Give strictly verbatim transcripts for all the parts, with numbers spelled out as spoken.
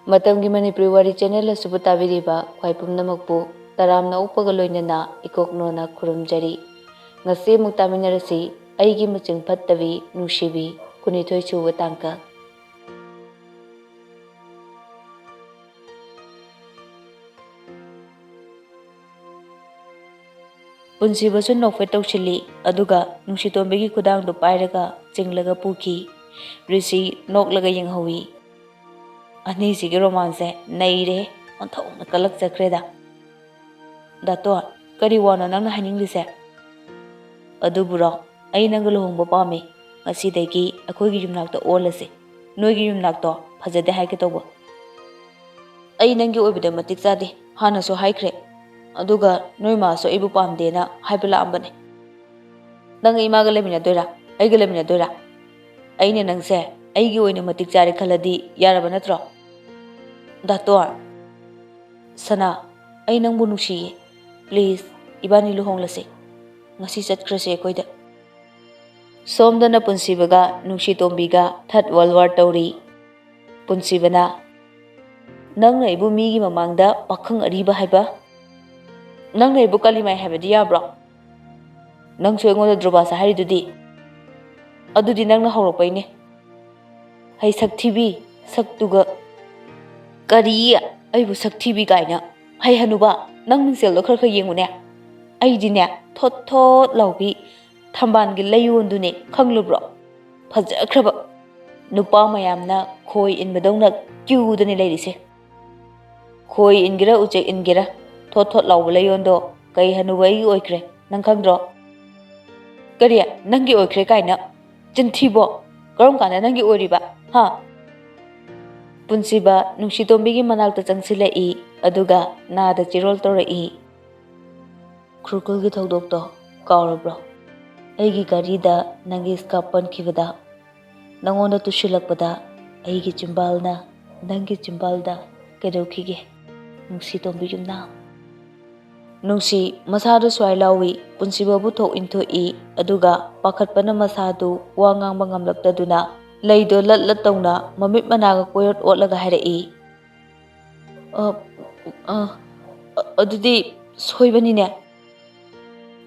ꯃꯇꯝꯒꯤ ꯃꯅꯤꯄꯨꯔꯤ ꯋꯥꯔꯤ ꯆꯦꯅꯦꯜ ꯑꯁꯤꯕꯨ ꯇꯥꯕꯤꯔꯤꯕ ꯈ꯭ꯋꯥꯏ ꯄꯨꯝꯅꯃꯛꯄꯨ ꯇꯔꯥꯝꯅ ꯑꯣꯛꯄꯒ ꯂꯣꯏꯅꯅ ꯏꯀꯣꯛꯅꯣꯅ ꯈꯨꯔꯨꯝꯖꯔꯤ꯫ ꯉꯁꯤ ꯑꯃꯨꯛ ꯇꯥꯃꯤꯟꯅꯔꯁꯤ ꯑꯩꯒꯤ ꯃꯆꯤꯡ ꯐꯠꯇꯕꯤ ꯅꯨꯡꯁꯤꯕꯤ, ꯀꯨꯟꯅꯤꯊꯣꯏ ꯁꯨꯕ ꯇꯥꯡꯀꯛ꯫ ꯄꯨꯟꯁꯤꯕꯁꯨ ꯅꯣꯛꯐꯦꯠ ꯇꯧꯁꯤꯜꯂꯤ, ꯑꯗꯨꯒ ꯅꯨꯡꯁꯤꯇꯣꯝꯕꯤꯒꯤ ꯈꯨꯗꯥꯡꯗꯨ ꯄꯥꯏꯔꯒ ꯆꯤꯡꯂꯒ ꯄꯨꯈꯤ꯫ ꯔꯤꯁꯤ ꯅꯣꯛꯂꯒ ꯌꯦꯡꯍꯧꯏ꯫ "ꯑꯅꯤꯁꯤꯒꯤ ꯔꯣꯃꯥꯟꯁꯁꯦ ꯅꯩꯔꯦ, ꯑꯣꯟꯊꯣꯛꯅ ꯀꯜꯂꯛꯆꯈ꯭ꯔꯦꯗ꯫" "ꯗꯥꯇꯣꯟ, ꯀꯔꯤ ꯋꯥꯅꯣ ꯅꯪꯅ ꯍꯥꯏꯅꯤꯡꯂꯤꯁꯦ?" "ꯑꯗꯨꯕꯨꯔꯣ, ꯑꯩ ꯅꯪꯒ ꯂꯨꯍꯣꯡꯕ ꯄꯥꯝꯃꯤ꯫ ꯉꯁꯤꯗꯒꯤ ꯑꯩꯈꯣꯏꯒꯤ ꯌꯨꯝꯅꯥꯛꯇ ꯑꯣꯜꯂꯁꯤ꯫ ꯅꯣꯏꯒꯤ ꯌꯨꯝꯅꯥꯛꯇꯣ ꯐꯖꯗꯦ ꯍꯥꯏꯒꯦ ꯇꯧꯕ꯫ ꯑꯩ ꯅꯪꯒꯤ ꯑꯣꯏꯕꯗ ꯃꯇꯤꯛ ꯆꯥꯗꯦ, ꯍꯥꯟꯅꯁꯨ ꯍꯥꯏꯈ꯭ꯔꯦ꯫ ꯑꯗꯨꯒ ꯅꯣꯏ ꯃꯥꯁꯨ ꯑꯩꯕꯨ ꯄꯥꯝꯗꯦꯅ ꯍꯥꯏꯕ ꯂꯥꯛꯑꯝꯕꯅꯦ꯫ ꯅꯪ ꯏꯃꯥꯒ ꯂꯩꯃꯤꯟꯅꯗꯣꯏꯔꯥ? ꯑꯩꯒ ꯂꯩꯃꯤꯟꯅꯗꯣꯏꯔꯥ? ꯑꯩꯅ ꯅꯪꯁꯦ ꯑꯩꯒꯤ ꯑꯣꯏꯅ ꯃꯇꯤꯛ ꯆꯥꯔꯦ ꯈꯜꯂꯗꯤ ꯌꯥꯔꯕ ꯅꯠꯇ꯭ꯔꯣ?" "ꯗꯥꯇꯣꯟ꯫" "ꯁꯅꯥ, ꯑꯩ ꯅꯪꯕꯨ ꯅꯨꯡꯁꯤꯌꯦ꯫ Please, ꯏꯕꯥꯅꯤ ꯂꯨꯍꯣꯡꯂꯁꯦ꯫ ꯉꯁꯤ ꯆꯠꯈ꯭ꯔꯁꯦ ꯑꯩꯈꯣꯏꯗ꯫" ꯁꯣꯝꯗꯅ ꯄꯨꯟꯁꯤꯕꯒ ꯅꯨꯡꯁꯤꯇꯣꯝꯕꯤꯒ third world war ꯇꯧꯔꯤ꯫ ꯄꯨꯟꯁꯤꯕꯅ, "ꯅꯪꯅ ꯑꯩꯕꯨ ꯃꯤꯒꯤ ꯃꯃꯥꯡꯗ ꯄꯥꯈꯪ ꯑꯔꯤꯕ ꯍꯥꯏꯕ? ꯅꯪꯅ ꯑꯩꯕꯨ ꯀꯥꯂꯤꯃꯥꯏ ꯍꯥꯏꯕꯗꯤ ꯌꯥꯕ꯭ꯔꯣ? ꯅꯪꯁꯨ ꯑꯩꯉꯣꯟꯗ ꯗ꯭ꯔꯣꯕꯥꯁꯥ ꯍꯥꯏꯔꯤꯗꯨꯗꯤ? ꯑꯗꯨꯗꯤ ꯅꯪꯅ ꯍꯧꯔꯛꯄꯩꯅꯦ꯫ ꯍꯩ ꯁꯛꯊꯤꯕꯤ, ꯁꯛꯇꯨꯒ꯫ ꯀꯔꯤ? ꯑꯩꯕꯨ ꯁꯛꯊꯤꯕꯤ ꯀꯥꯏꯅ? ꯍꯩ ꯍꯅꯨꯕ, ꯅꯪ ꯃꯤꯡꯁꯦꯜꯗꯣ ꯈꯔ ꯈꯔ ꯌꯦꯡꯉꯨꯅꯦ꯫ ꯑꯩꯗꯤꯅꯦ, ꯊꯣꯠ ꯊꯣꯠ ꯂꯥꯎꯕꯤ ꯊꯝꯕꯥꯜꯒꯤ ꯂꯩꯌꯣꯟꯗꯨꯅꯦ, ꯈꯪꯂꯨꯕ꯭ꯔꯣ? ꯐꯖꯈ꯭ꯔꯕ꯫ ꯅꯨꯄꯥ ꯃꯌꯥꯝꯅ ꯈꯣꯏ ꯏꯟꯕꯗꯧꯅ ꯀ꯭ꯌꯨꯗꯅꯦ ꯂꯩꯔꯤꯁꯦ꯫ ꯈꯣꯏ ꯏꯟꯒꯦꯔꯥ ꯎꯆꯦꯛ ꯏꯟꯒꯦꯔꯥ, ꯊꯣꯠ ꯊꯣꯠ ꯂꯥꯎꯕ ꯂꯩꯌꯣꯟꯗꯣ ꯀꯩ ꯍꯅꯨꯕ ꯑꯩꯒꯤ ꯑꯣꯏꯈ꯭ꯔꯦ, ꯅꯪ ꯈꯪꯗ꯭ꯔꯣ?" "ꯀꯔꯤ? ꯅꯪꯒꯤ ꯑꯣꯏꯈ꯭ꯔꯦ ꯀꯥꯏꯅ? ꯆꯤꯟꯊꯤꯕꯣ! ꯀꯔꯝ ꯀꯥꯟꯗ ꯅꯪꯒꯤ ꯑꯣꯏꯔꯤꯕ? ꯍꯥ?" ꯄꯨꯟꯁꯤꯕ ꯅꯨꯡꯁꯤꯇꯣꯝꯕꯤꯒꯤ ꯃꯅꯥꯛꯇ ꯆꯪꯁꯤꯜꯂꯛꯏ, ꯑꯗꯨꯒ ꯅꯥꯗ ꯆꯤꯔꯣꯜ ꯇꯧꯔꯛꯏ꯫ "ꯈꯨꯔꯈꯨꯜꯒꯤ ꯊꯧꯗꯣꯛꯇꯣ ꯀꯥꯎꯔꯕ꯭ꯔꯣ? ꯑꯩꯒꯤ ꯒꯥꯔꯤꯗ ꯅꯪꯒꯤ ꯁ꯭ꯀꯥꯔꯞ ꯄꯟꯈꯤꯕꯗ, ꯅꯪꯉꯣꯟꯗ ꯇꯨꯁꯤꯜꯂꯛꯄꯗ ꯑꯩꯒꯤ ꯆꯤꯝꯕꯥꯜꯅ ꯅꯪꯒꯤ ꯆꯤꯝꯕꯥꯜꯗ ꯀꯩꯗꯧꯈꯤꯒꯦ, ꯅꯨꯡꯁꯤꯇꯣꯝꯕꯤ ꯌꯨꯝꯅꯥꯝ?" ꯅꯨꯡꯁꯤ ꯃꯁꯥꯗꯨ ꯁ꯭ꯋꯥꯏ ꯂꯥꯎꯏ꯫ ꯄꯨꯟꯁꯤꯕꯕꯨ ꯊꯣꯛ ꯏꯟꯊꯣꯛꯏ, ꯑꯗꯨꯒ ꯄꯥꯈꯠꯄꯅ ꯃꯁꯥꯗꯨ ꯋꯥ ꯉꯥꯡꯕ ꯉꯝꯂꯛꯇꯗꯨꯅ ꯂꯩꯗꯣ ꯂꯠ ꯂꯠ ꯇꯧꯅ ꯃꯃꯤꯠ ꯃꯅꯥꯒ ꯀꯣꯏꯔꯣꯠ ꯑꯣꯠꯂꯒ ꯍꯥꯏꯔꯛꯏ, "ꯑ, ꯑ, ꯑ, ꯑꯗꯨꯗꯤ ꯁꯣꯏꯕꯅꯤꯅꯦ꯫"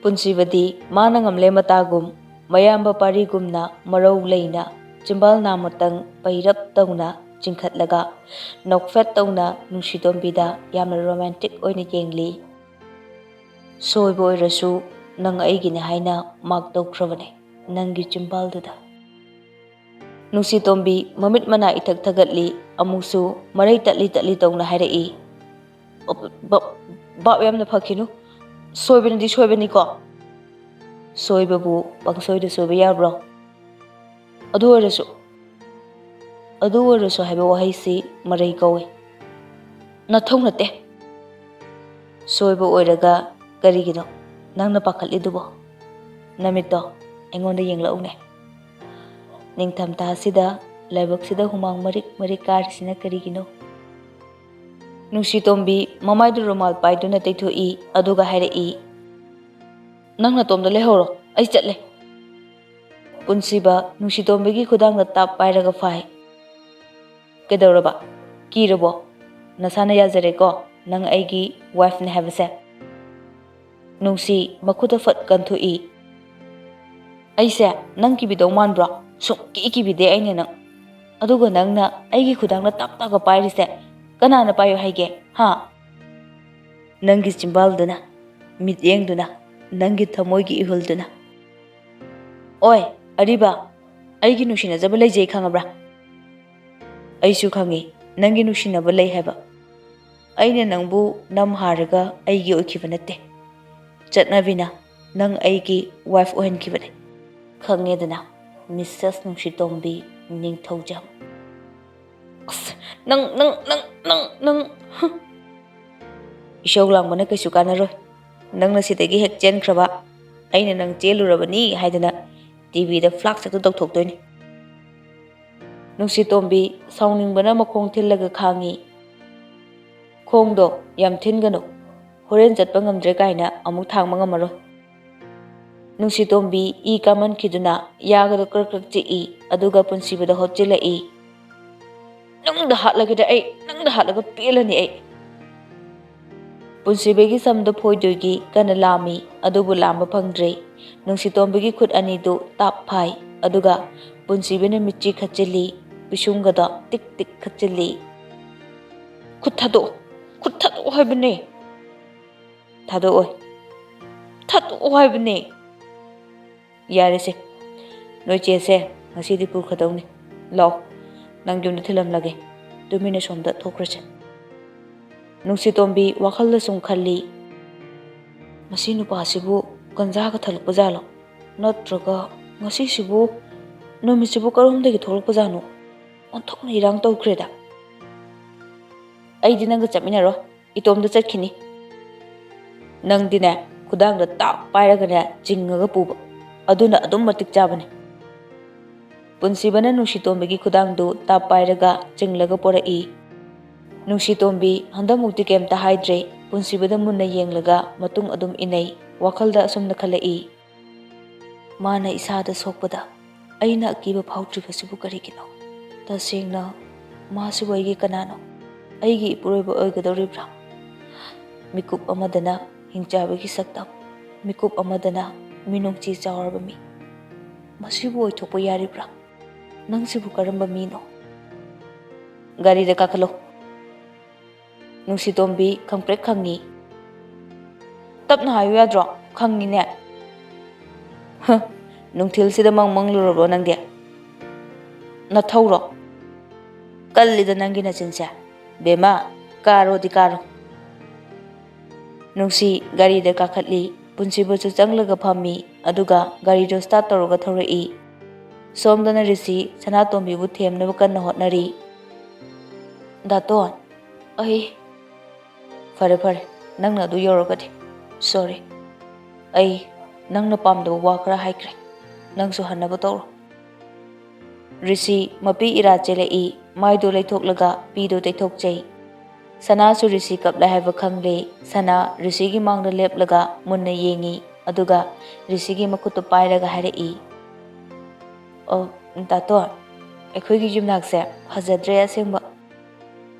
ꯄꯨꯟꯁꯤꯕꯗꯤ ꯃꯥꯅ ꯉꯝꯂꯦ ꯃꯇꯥꯒꯨꯝ, ꯃꯌꯥꯝꯕ ꯄꯥꯔꯤꯒꯨꯝꯅ ꯃꯔꯧ ꯂꯩꯅ ꯆꯤꯝꯕꯥꯜ ꯅꯥꯃꯇꯪ ꯄꯩꯔꯞ ꯇꯧꯅ ꯆꯤꯡꯈꯠꯂꯒ ꯅꯣꯛꯐꯦꯠ ꯇꯧꯅ ꯅꯨꯡꯁꯤꯇꯣꯝꯕꯤꯗ ꯌꯥꯝꯅ ꯔꯣꯃꯥꯟꯇꯤꯛ ꯑꯣꯏꯅ ꯌꯦꯡꯂꯤ꯫ "ꯁꯣꯏꯕ ꯑꯣꯏꯔꯁꯨ ꯅꯪ ꯑꯩꯒꯤꯅꯦ ꯍꯥꯏꯅ ꯃꯥꯛ ꯇꯧꯈ꯭ꯔꯕꯅꯦ ꯅꯪꯒꯤ ꯆꯤꯝꯕꯥꯜꯗꯨꯗ꯫" ꯅꯨꯡꯁꯤꯇꯣꯝꯕꯤ ꯃꯃꯤꯠ ꯃꯅꯥ ꯏꯊꯛ ꯊꯛꯒꯠꯂꯤ, ꯑꯃꯨꯛꯁꯨ ꯃꯔꯩ ꯇꯠꯂꯤ ꯇꯠꯂꯤ ꯇꯧꯅ ꯍꯥꯏꯔꯛꯏ꯫ "ꯚꯥꯞ ꯌꯥꯝꯅ ꯐꯈꯤꯅꯨ, ꯁꯣꯏꯕꯅꯗꯤ ꯁꯣꯏꯕꯅꯤꯀꯣ꯫" "ꯁꯣꯏꯕꯕꯨ ꯄꯪꯁꯣꯏꯗ ꯁꯣꯏꯕ ꯌꯥꯕ꯭ꯔꯣ? ꯑꯗꯨ ꯑꯣꯏꯔꯁꯨ, ꯑꯗꯨ ꯑꯣꯏꯔꯁꯨ ꯍꯥꯏꯕ ꯋꯥꯍꯩꯁꯤ ꯃꯔꯩ ꯀꯧꯏ, ꯅꯊꯧ ꯅꯠꯇꯦ꯫" "ꯁꯣꯏꯕ ꯑꯣꯏꯔꯒ ꯀꯔꯤꯒꯤꯅꯣ ꯅꯪꯅ ꯄꯥꯈꯠꯂꯤꯗꯨꯕꯣ? ꯅꯃꯤꯠꯇꯣ ꯑꯩꯉꯣꯟꯗ ꯌꯦꯡꯂꯛꯎꯅꯦ꯫ ꯅꯤꯡꯊꯝꯊꯥꯁꯤꯗ ꯂꯥꯏꯕꯛꯁꯤꯗ ꯍꯨꯃꯥꯡ ꯃꯔꯤꯛ ꯃꯔꯤꯛ ꯀꯥꯔꯤꯁꯤꯅ ꯀꯔꯤꯒꯤꯅꯣ?" ꯅꯨꯡꯁꯤꯇꯣꯝꯕꯤ ꯃꯃꯥꯏꯗꯨ ꯔꯨꯃꯥꯜ ꯄꯥꯏꯗꯨꯅ ꯇꯩꯊꯣꯛꯏ, ꯑꯗꯨꯒ ꯍꯥꯏꯔꯛꯏ, "ꯅꯪ ꯅꯇꯣꯝꯗ ꯂꯩꯍꯧꯔꯣ, ꯑꯩ ꯆꯠꯂꯦ꯫" ꯄꯨꯟꯁꯤꯕ ꯅꯨꯡꯁꯤꯇꯣꯝꯕꯤꯒꯤ ꯈꯨꯗꯥꯡꯗ ꯇꯥꯞ ꯄꯥꯏꯔꯒ ꯐꯥꯏ꯫ "ꯀꯩꯗꯧꯔꯕ? ꯀꯤꯔꯕꯣ? ꯅꯁꯥꯅ ꯌꯥꯖꯔꯦꯀꯣ ꯅꯪ ꯑꯩꯒꯤ ꯋꯥꯏꯐꯅꯦ ꯍꯥꯏꯕꯁꯦ?" ꯅꯨꯡꯁꯤ ꯃꯈꯨꯠꯇ ꯐꯠ ꯀꯟꯊꯣꯛꯏ꯫ "ꯑꯩꯁꯦ ꯅꯪ ꯀꯤꯕꯤꯗꯧ ꯃꯥꯟꯕ꯭ꯔꯣ? ꯁꯨꯡꯀꯤ ꯀꯤꯕꯤꯗꯦ ꯑꯩꯅ ꯅꯪ꯫ ꯑꯗꯨꯒ ꯅꯪꯅ ꯑꯩꯒꯤ ꯈꯨꯗꯥꯡꯗ ꯇꯥꯞ ꯇꯥꯞꯀ ꯄꯥꯏꯔꯤꯁꯦ ꯀꯅꯥꯅ ꯄꯥꯏꯌꯨ ꯍꯥꯏꯒꯦ, ꯍꯥ? ꯅꯪꯒꯤ ꯆꯤꯝꯕꯥꯜꯗꯨꯅ, ꯃꯤꯠꯌꯦꯡꯗꯨꯅ, ꯅꯪꯒꯤ ꯊꯃꯣꯏꯒꯤ ꯏꯍꯨꯜꯗꯨꯅ꯫ ꯑꯣꯏ, ꯑꯔꯤꯕ, ꯑꯩꯒꯤ ꯅꯨꯡꯁꯤꯅꯖꯕ ꯂꯩꯖꯩ ꯈꯪꯉꯕ꯭ꯔꯥ? ꯑꯩꯁꯨ ꯈꯪꯉꯤ ꯅꯪꯒꯤ ꯅꯨꯡꯁꯤꯅꯕ ꯂꯩ ꯍꯥꯏꯕ꯫ ꯑꯩꯅ ꯅꯪꯕꯨ ꯅꯝ ꯍꯥꯔꯒ ꯑꯩꯒꯤ ꯑꯣꯏꯈꯤꯕ ꯅꯠꯇꯦ꯫ ꯆꯠꯅꯕꯤꯅ ꯅꯪ ꯑꯩꯒꯤ ꯋꯥꯏꯐ ꯑꯣꯏꯍꯟꯈꯤꯕꯅꯦ꯫ ꯈꯪꯉꯦꯗꯅ, ꯃꯤꯁꯦꯁ ꯅꯨꯡꯁꯤꯇꯣꯝꯕꯤ ꯅꯤꯡꯊꯧꯖꯝ꯫" "ꯑꯁ, ꯅꯪ, ꯅꯪ, ꯅꯪ, ꯅꯪ, ꯅꯪ, ꯍ꯫ ꯏꯁꯧ ꯂꯥꯡꯕꯅ ꯀꯩꯁꯨ ꯀꯥꯟꯅꯔꯣꯏ꯫ ꯅꯪꯅ ꯁꯤꯗꯒꯤ ꯍꯦꯛ ꯆꯦꯟꯈ꯭ꯔꯕ, ꯑꯩꯅ ꯅꯪ ꯆꯦꯜꯂꯨꯔꯕꯅꯤ ꯍꯥꯏꯗꯅ ꯇꯤꯚꯤꯗ ꯐ꯭ꯂꯥꯛꯁ ꯍꯦꯛꯇ ꯇꯧꯊꯣꯛꯇꯣꯏꯅꯤ꯫" ꯅꯨꯡꯁꯤꯇꯣꯝꯕꯤ ꯁꯥꯎꯅꯤꯡꯕꯅ ꯃꯈꯣꯡ ꯊꯤꯜꯂꯒ ꯈꯥꯡꯉꯤ꯫ "ꯈꯣꯡꯗꯣ ꯌꯥꯝ ꯊꯤꯟꯒꯅꯨ, ꯍꯣꯔꯦꯟ ꯆꯠꯄ ꯉꯝꯗ꯭ꯔꯦ ꯀꯥꯏꯅ ꯑꯃꯨꯛ ꯊꯥꯡꯕ ꯉꯝꯃꯔꯣꯏ꯫" ꯅꯨꯡꯁꯤꯇꯣꯝꯕꯤ ꯏ ꯀꯥꯃꯟꯈꯤꯗꯨꯅ ꯌꯥꯒꯗꯣ ꯀ꯭ꯔꯛ ꯀ꯭ꯔꯛ ꯆꯤꯛꯏ, ꯑꯗꯨꯒ ꯄꯨꯟꯁꯤꯕꯗ ꯍꯣꯠꯆꯤꯜꯂꯛꯏ꯫ "ꯅꯨꯡꯗ ꯍꯥꯠꯂꯒꯦꯗ ꯑꯩ, ꯅꯪ ꯄꯨꯡꯍꯥꯠꯇ ꯍꯥꯠꯂꯒ ꯄꯦꯜꯂꯅꯤ ꯑꯩ꯫ ꯄꯨꯟꯁꯤꯕꯒꯤ ꯁꯝꯗꯣ ꯐꯣꯏꯗꯣꯏꯒꯤ ꯀꯟꯅ ꯂꯥꯝꯃꯤ, ꯑꯗꯨꯕꯨ ꯂꯥꯝꯕ ꯐꯪꯗ꯭ꯔꯦ꯫ ꯅꯨꯡꯁꯤꯇꯣꯝꯕꯤꯒꯤ ꯈꯨꯠ ꯑꯅꯤꯗꯨ ꯇꯥꯞ ꯐꯥꯏ, ꯑꯗꯨꯒ ꯄꯨꯟꯁꯤꯕꯅ ꯃꯤꯠꯆꯤ ꯈꯠꯆꯤꯜꯂꯤ, ꯄꯤꯁꯨꯝꯒꯗꯣ ꯇꯤꯛ ꯇꯤꯛ ꯈꯠꯆꯤꯜꯂꯤ꯫ "ꯈꯨꯠ ꯊꯥꯗꯣꯛꯑꯣ, ꯈꯨꯠ ꯊꯥꯗꯣꯛꯑꯣ ꯍꯥꯏꯕꯅꯦ!" "ꯊꯥꯗꯣꯛꯑꯣꯏ, ꯊꯥꯗꯣꯛꯑꯣ ꯍꯥꯏꯕꯅꯦ!" "ꯌꯥꯔꯦꯁꯦ, ꯅꯣꯏ ꯆꯦꯁꯦ ꯉꯁꯤꯗꯤ ꯄꯨꯈ꯭ꯔꯗꯧꯅꯤ꯫ ꯂꯥꯛꯑꯣ, ꯅꯪ ꯌꯨꯝꯗ ꯊꯤꯜꯂꯝꯂꯒꯦ꯫ ꯇꯨꯃꯤꯟꯅ ꯁꯣꯝꯗ ꯊꯣꯛꯈ꯭ꯔꯁꯦ꯫" ꯅꯨꯡꯁꯤꯇꯣꯝꯕꯤ ꯋꯥꯈꯜꯗ ꯁꯨꯝ ꯈꯜꯂꯤ, "ꯃꯁꯤ ꯅꯨꯄꯥꯁꯤꯕꯨ ꯒꯟꯖꯥꯒ ꯊꯛꯂꯛꯄ ꯖꯥꯠꯂꯣ? ꯅꯠꯇ꯭ꯔꯒ ꯉꯁꯤꯁꯤꯕꯨ ꯅꯨꯃꯤꯠꯁꯤꯕꯨ ꯀꯔꯣꯝꯗꯒꯤ ꯊꯣꯛꯂꯛꯄ ꯖꯥꯠꯅꯣ? ꯑꯣꯟꯊꯣꯛꯅ ꯏꯔꯥꯡ ꯇꯧꯈ꯭ꯔꯦꯗ꯫ ꯑꯩꯗꯤ ꯅꯪꯒ ꯆꯠꯃꯤꯟꯅꯔꯣꯏ, ꯏꯇꯣꯝꯗ ꯆꯠꯈꯤꯅꯤ꯫ ꯅꯪꯗꯤꯅꯦ, ꯈꯨꯗꯥꯡꯗ ꯇꯥꯞ ꯄꯥꯏꯔꯒꯅꯦ ꯆꯤꯡꯉꯒ ꯄꯨꯕ, ꯑꯗꯨꯅ ꯑꯗꯨꯝ ꯃꯇꯤꯛ ꯆꯥꯕꯅꯦ꯫" ꯄꯨꯟꯁꯤꯕꯅ ꯅꯨꯡꯁꯤꯇꯣꯝꯕꯤꯒꯤ ꯈꯨꯗꯥꯡꯗꯨ ꯇꯥꯞ ꯄꯥꯏꯔꯒ ꯆꯤꯡꯂꯒ ꯄꯣꯔꯛꯏ꯫ ꯅꯨꯡꯁꯤꯇꯣꯝꯕꯤ ꯍꯟꯗꯛꯃꯨꯛꯇꯤ ꯀꯩꯝꯇ ꯍꯥꯏꯗ꯭ꯔꯦ꯫ ꯄꯨꯟꯁꯤꯕꯗ ꯃꯨꯟꯅ ꯌꯦꯡꯂꯒ ꯃꯇꯨꯡ ꯑꯗꯨꯝ ꯏꯟꯅꯩ꯫ ꯋꯥꯈꯜꯗ ꯑꯁꯨꯝꯅ ꯈꯜꯂꯛꯏ, "ꯃꯥꯅ ꯏꯁꯥꯗ ꯁꯣꯛꯄꯗ ꯑꯩꯅ ꯑꯀꯤꯕ ꯐꯥꯎꯗ꯭ꯔꯤꯕꯁꯤꯕꯨ ꯀꯔꯤꯒꯤꯅꯣ? ꯇꯁꯦꯡꯅ ꯃꯥꯁꯤꯕꯨ ꯑꯩꯒꯤ ꯀꯅꯥꯅꯣ? ꯑꯩꯒꯤ ꯏꯄꯨꯔꯣꯏꯕ ꯑꯣꯏꯒꯗꯧꯔꯤꯕ꯭ꯔꯥ?" ꯃꯤꯀꯨꯞ ꯑꯃꯗꯅ ꯍꯤꯡꯆꯥꯕꯤꯒꯤ ꯁꯛꯇꯝ, ꯃꯤꯀꯨꯞ ꯑꯃꯗꯅ ꯃꯤꯅꯨꯡꯁꯤ ꯆꯥꯎꯔꯕ ꯃꯤ꯫ ꯃꯁꯤꯕꯨ ꯑꯣꯏꯊꯣꯛꯄ ꯌꯥꯔꯤꯕ꯭ꯔꯥ? ꯅꯪꯁꯤꯕꯨ ꯀꯔꯝꯕ ꯃꯤꯅꯣ? "ꯒꯥꯔꯤꯗ ꯀꯥꯈꯠꯂꯣ꯫" ꯅꯨꯡꯁꯤꯇꯣꯝꯕꯤ ꯈꯪꯄ꯭ꯔꯦꯛ ꯈꯪꯉꯤ꯫ "ꯇꯞꯅ ꯍꯥꯏꯌꯨ ꯌꯥꯗ꯭ꯔꯣ? ꯈꯪꯉꯤꯅꯦ꯫" "ꯍ, ꯅꯨꯡꯊꯤꯜꯁꯤꯗ ꯃꯪ ꯃꯪꯂꯨꯔꯕ꯭ꯔꯣ ꯅꯪꯗꯤ? ꯅꯊꯧꯔꯣ? ꯀꯜꯂꯤꯗ ꯅꯪꯒꯤ ꯅꯆꯤꯟꯁꯦ꯫ ꯕꯦꯝꯃ, ꯀꯥꯔꯣꯗꯤ ꯀꯥꯔꯣ꯫" ꯅꯨꯡꯁꯤ ꯒꯥꯔꯤꯗ ꯀꯥꯈꯠꯂꯤ꯫ ꯄꯨꯟꯁꯤꯕꯁꯨ ꯆꯪꯂꯒ ꯐꯝꯃꯤ, ꯑꯗꯨꯒ ꯒꯥꯔꯤꯗꯨ start ꯇꯧꯔꯒ ꯊꯧꯔꯛꯏ꯫ ꯁꯣꯝꯗꯅ ꯔꯤꯁꯤ ꯁꯅꯥꯇꯣꯝꯕꯤꯕꯨ ꯊꯦꯝꯅꯕ ꯀꯟꯅ ꯍꯣꯠꯅꯔꯤ꯫ "ꯗꯥꯇꯣꯟ, ꯑꯩ"꯫ "ꯐꯔꯦ, ꯐꯔꯦ, ꯅꯪꯅ ꯑꯗꯨ ꯌꯧꯔꯒꯗꯤ꯫ Sorry꯫ ꯑꯩ ꯅꯪꯅ ꯄꯥꯝꯗꯕ ꯋꯥ ꯈꯔ ꯍꯥꯏꯈ꯭ꯔꯦ꯫ ꯅꯪꯁꯨ ꯍꯟꯅꯕ ꯇꯧꯔꯣ꯫" ꯔꯤꯁꯤ ꯃꯄꯤ ꯏꯔꯥ ꯆꯦꯜꯂꯛꯏ꯫ ꯃꯥꯏꯗꯨ ꯂꯩꯊꯣꯛꯂꯒ ꯄꯤꯗꯨ ꯇꯩꯊꯣꯛꯆꯩ꯫ ꯁꯅꯥꯁꯨ ꯔꯤꯁꯤ ꯀꯞꯂꯦ ꯍꯥꯏꯕ ꯈꯪꯂꯦ꯫ ꯁꯅꯥ ꯔꯤꯁꯤꯒꯤ ꯃꯥꯡꯗ ꯂꯦꯞꯂꯒ ꯃꯨꯟꯅ ꯌꯦꯡꯉꯤ, ꯑꯗꯨꯒ ꯔꯤꯁꯤꯒꯤ ꯃꯈꯨꯠꯇꯨ ꯄꯥꯏꯔꯒ ꯍꯥꯏꯔꯛꯏ, "ꯑꯣ, ꯗꯥꯇꯣꯟ, ꯑꯩꯈꯣꯏꯒꯤ ꯌꯨꯝꯅꯥꯛꯁꯦ ꯐꯖꯗ꯭ꯔꯦ ꯑꯁꯦꯡꯕ꯫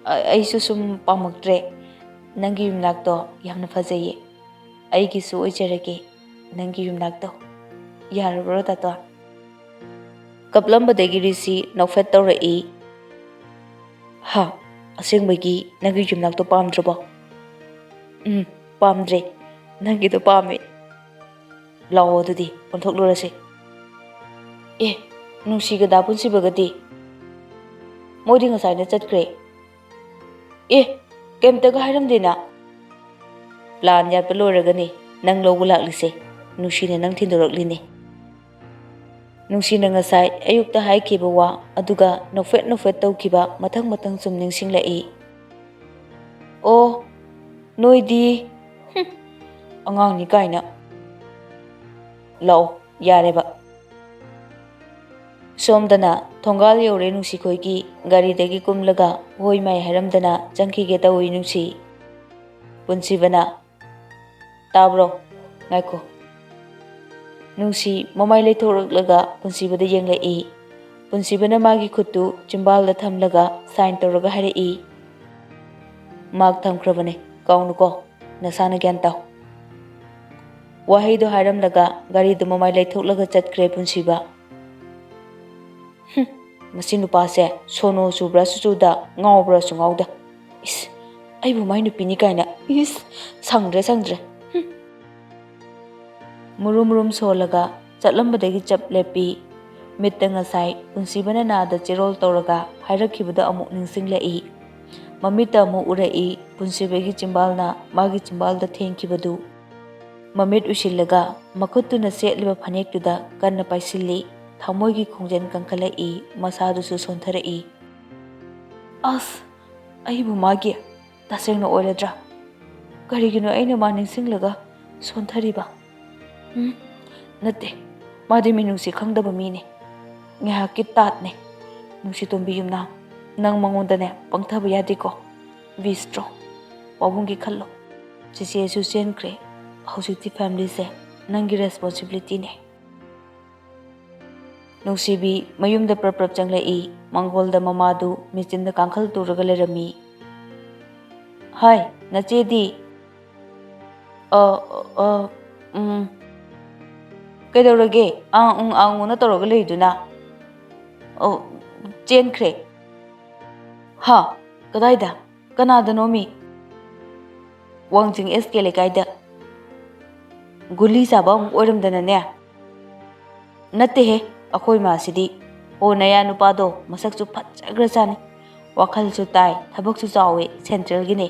ꯑ-, ꯑꯩꯁꯨ ꯁꯨꯝ ꯄꯥꯝꯃꯛꯇ꯭ꯔꯦ꯫ ꯅꯪꯒꯤ ꯌꯨꯝꯅꯥꯛꯇꯣ ꯌꯥꯝꯅ ꯐꯖꯩꯌꯦ꯫ ꯑꯩꯒꯤꯁꯨ ꯑꯣꯏꯖꯔꯒꯦ ꯅꯪꯒꯤ ꯌꯨꯝꯅꯥꯛꯇꯣ꯫ ꯌꯥꯔꯕ꯭ꯔꯣ, ꯇꯥꯇꯣꯟ? ꯀꯞꯂꯝꯕꯗꯒꯤ ꯔꯤꯁꯤ ꯅꯣꯛꯐꯦꯠ ꯇꯧꯔꯛꯏ꯫ "ꯍꯥ? ꯑꯁꯦꯡꯕꯒꯤ ꯅꯪꯒꯤ ꯌꯨꯝꯅꯥꯛꯇꯣ ꯄꯥꯝꯗ꯭ꯔꯕꯣ?" "ꯎꯝ, ꯄꯥꯝꯗ꯭ꯔꯦ꯫ ꯅꯪꯒꯤꯗꯣ ꯄꯥꯝꯃꯦ꯫ ꯂꯥꯛꯑꯣ, ꯑꯗꯨꯗꯤ ꯑꯣꯟꯊꯣꯛꯂꯨꯔꯁꯦ꯫" "ꯑꯦ, ꯅꯨꯡꯁꯤꯒ ꯗꯥ ꯄꯨꯟꯁꯤꯕꯒꯗꯤ?" "ꯃꯣꯏꯗꯤ ꯉꯁꯥꯏꯅ ꯆꯠꯈ꯭ꯔꯦ꯫" "ꯑꯦ, ꯀꯩꯝꯇꯒ ꯍꯥꯏꯔꯝꯗꯦꯅ?" "ꯄ꯭ꯂꯥꯟ ꯌꯥꯠꯄ ꯂꯣꯏꯔꯒꯅꯤ ꯅꯪ ꯂꯧꯕ ꯂꯥꯛꯂꯤꯁꯦ꯫ ꯅꯨꯡꯁꯤꯅ ꯅꯪ ꯊꯤꯟꯗꯣꯔꯛꯂꯤꯅꯦ꯫" ꯅꯨꯡꯁꯤꯅ ꯉꯁꯥꯏ ꯑꯌꯨꯛꯇ ꯍꯥꯏꯈꯤꯕ ꯋꯥ ꯑꯗꯨꯒ ꯅꯣꯛꯐꯦꯠ ꯅꯣꯛꯐꯦꯠ ꯇꯧꯈꯤꯕ ꯃꯊꯪ ꯃꯊꯪ ꯁꯨꯝ ꯅꯤꯡꯁꯤꯡꯂꯛꯏ꯫ "ꯑꯣ, ꯅꯣꯏꯗꯤ, ꯍꯨꯝ, ꯑꯉꯥꯡꯅꯤ ꯀꯥꯏꯅ꯫ ꯂꯥꯛꯑꯣ, ꯌꯥꯔꯦꯕ꯫" ꯁꯣꯝꯗꯅ ꯊꯣꯡꯒꯥꯜ ꯌꯧꯔꯦ ꯅꯨꯡꯁꯤꯈꯣꯏꯒꯤ꯫ ꯒꯥꯔꯤꯗꯒꯤ ꯀꯨꯝꯂꯒ ꯍꯣꯏ ꯃꯥꯏ ꯍꯥꯏꯔꯝꯗꯅ ꯆꯪꯈꯤꯒꯦ ꯇꯧꯏ ꯅꯨꯡꯁꯤ꯫ ꯄꯨꯟꯁꯤꯕꯅ, "ꯇꯥꯕ꯭ꯔꯣ? ꯉꯥꯏꯈꯣ꯫" ꯅꯨꯡꯁꯤ ꯃꯃꯥꯏ ꯂꯩꯊꯣꯔꯛꯂꯒ ꯄꯨꯟꯁꯤꯕꯗ ꯌꯦꯡꯂꯛꯏ꯫ ꯄꯨꯟꯁꯤꯕꯅ ꯃꯥꯒꯤ ꯈꯨꯠꯇꯨ ꯆꯤꯝꯕꯥꯜꯗ ꯊꯝꯂꯒ ꯁꯥꯏꯟ ꯇꯧꯔꯒ ꯍꯥꯏꯔꯛꯏ, "ꯃꯥꯛ ꯊꯝꯈ꯭ꯔꯕꯅꯦ, ꯀꯥꯎꯅꯨꯀꯣ, ꯅꯁꯥꯅ ꯒ꯭ꯌꯥꯟ ꯇꯥꯎ꯫" ꯋꯥꯍꯩꯗꯣ ꯍꯥꯏꯔꯝꯂꯒ ꯒꯥꯔꯤꯗꯨ ꯃꯃꯥꯏ ꯂꯩꯊꯣꯛꯂꯒ ꯆꯠꯈ꯭ꯔꯦ ꯄꯨꯟꯁꯤꯕ꯫ "ꯍꯨꯝ, ꯃꯁꯤ ꯅꯨꯄꯥꯁꯦ ꯁꯣꯅꯣ ꯆꯨꯕ꯭ꯔꯥꯁꯨ ꯆꯨꯗ, ꯉꯥꯎꯕ꯭ꯔꯥꯁꯨ ꯉꯥꯎꯗ꯫ ꯏꯁ, ꯑꯩꯕꯨ ꯃꯥꯏ ꯅꯨꯄꯤꯅꯤ ꯀꯥꯏꯅ꯫ ꯏꯁ, ꯁꯪꯗ꯭ꯔꯦ, ꯁꯪꯗ꯭ꯔꯦ꯫ ꯍꯨꯝ꯫" ꯃꯨꯔꯨꯝ ꯃꯨꯔꯨꯝ ꯁꯣꯜꯂꯒ ꯆꯠꯂꯝꯕꯗꯒꯤ ꯆꯞ ꯂꯦꯞꯄꯤ꯫ ꯃꯤꯠꯇ ꯉꯁꯥꯏ ꯄꯨꯟꯁꯤꯕꯅ ꯅꯥꯗ ꯆꯦꯔꯣꯜ ꯇꯧꯔꯒ ꯍꯥꯏꯔꯛꯈꯤꯕꯗꯣ ꯑꯃꯨꯛ ꯅꯤꯡꯁꯤꯡꯂꯛꯏ꯫ ꯃꯃꯤꯠꯇ ꯑꯃꯨꯛ ꯎꯔꯛꯏ ꯄꯨꯟꯁꯤꯕꯒꯤ ꯆꯤꯝꯕꯥꯜꯅ ꯃꯥꯒꯤ ꯆꯤꯝꯕꯥꯜꯗ ꯊꯦꯡꯈꯤꯕꯗꯨ꯫ ꯃꯃꯤꯠ ꯎꯏꯁꯤꯜꯂꯒ ꯃꯈꯨꯠꯇꯨꯅ ꯁꯦꯠꯂꯤꯕ ꯐꯅꯦꯛꯇꯨꯗ ꯀꯟꯅ ꯄꯥꯏꯁꯤꯜꯂꯤ꯫ ꯊꯃꯣꯏꯒꯤ ꯈꯣꯡꯖꯦꯜ ꯀꯟꯈꯠꯂꯛꯏ, ꯃꯁꯥꯗꯨꯁꯨ ꯁꯣꯟꯊꯔꯛꯏ꯫ "ꯑꯁ, ꯑꯩꯕꯨ ꯃꯥꯒꯤ ꯇꯁꯦꯡꯅ ꯑꯣꯏꯔꯗ꯭ꯔꯥ? ꯀꯔꯤꯒꯤꯅꯣ ꯑꯩꯅ ꯃꯥ ꯅꯤꯡꯁꯤꯡꯂꯒ ꯁꯣꯟꯊꯔꯤꯕ? ꯎꯝ, ꯅꯠꯇꯦ, ꯃꯥꯗꯤ ꯃꯤꯅꯨꯡꯁꯤ ꯈꯪꯗꯕ ꯃꯤꯅꯦ꯫ ꯉꯥꯏꯍꯥꯛꯀꯤ ꯇꯥꯠꯅꯦ꯫ ꯅꯨꯡꯁꯤꯇꯣꯝꯕꯤ ꯌꯨꯝꯅꯥꯝ, ꯅꯪ ꯃꯉꯣꯟꯗꯅꯦ ꯄꯪꯊꯕ ꯌꯥꯗꯦꯀꯣ꯫ Be strong꯫ ꯄꯥꯕꯨꯡꯒꯤ ꯈꯜꯂꯣ꯫ ꯆꯦꯆꯦꯁꯨ ꯆꯦꯟꯈ꯭ꯔꯦ꯫ ꯍꯧꯖꯤꯛꯇꯤ ꯐꯦꯃꯤꯂꯤꯁꯦ ꯅꯪꯒꯤ ꯔꯦꯁꯄꯣꯟꯁꯤꯕꯤꯂꯤꯇꯤꯅꯦ꯫" ꯅꯨꯡꯁꯤꯕꯤ ꯃꯌꯨꯝꯗ ꯄ꯭ꯔꯞ ꯄ꯭ꯔꯞ ꯆꯪꯂꯛꯏ꯫ ꯃꯪꯒꯣꯜꯗ ꯃꯃꯥꯗꯨ ꯃꯦꯆꯤꯟꯗ ꯀꯥꯡꯈꯜ ꯇꯨꯔꯒ ꯂꯩꯔꯝꯃꯤ꯫ "ꯍꯥꯏ, ꯅꯆꯦꯗꯤ?" "ꯑ, ꯑ, ꯎꯝ꯫ ꯀꯩꯗꯧꯔꯒꯦ? ꯑꯥ, ꯎꯪ, ꯑꯥ, ꯎꯪꯅ ꯇꯧꯔꯒ ꯂꯩꯗꯨꯅ?" "ꯑꯣ, ꯆꯦꯟꯈ꯭ꯔꯦ꯫" "ꯍꯥ? ꯀꯗꯥꯏꯗ? ꯀꯅꯥꯗꯅꯣꯃꯤ?" "ꯋꯥꯡꯖꯤꯡ ꯑꯦꯁ ꯀꯦ ꯂꯩꯀꯥꯏꯗ꯫" "ꯒꯨꯂꯤ ꯆꯥꯕ ꯑꯃꯨꯛ ꯑꯣꯏꯔꯝꯗꯅꯅꯦ?" "ꯅꯠꯇꯦꯍꯦ, ꯑꯩꯈꯣꯏ ꯃꯥꯁꯤꯗꯤ꯫ ꯑꯣ, ꯅꯌꯥ ꯅꯨꯄꯥꯗꯣ ꯃꯁꯛꯁꯨ ꯐꯖꯈ꯭ꯔꯖꯥꯠꯅꯤ꯫ ꯋꯥꯈꯜꯁꯨ ꯇꯥꯏ, ꯊꯕꯛꯁꯨ ꯆꯥꯎꯋꯦ, ꯁꯦꯟꯇ꯭ꯔꯦꯜꯒꯤꯅꯦ꯫"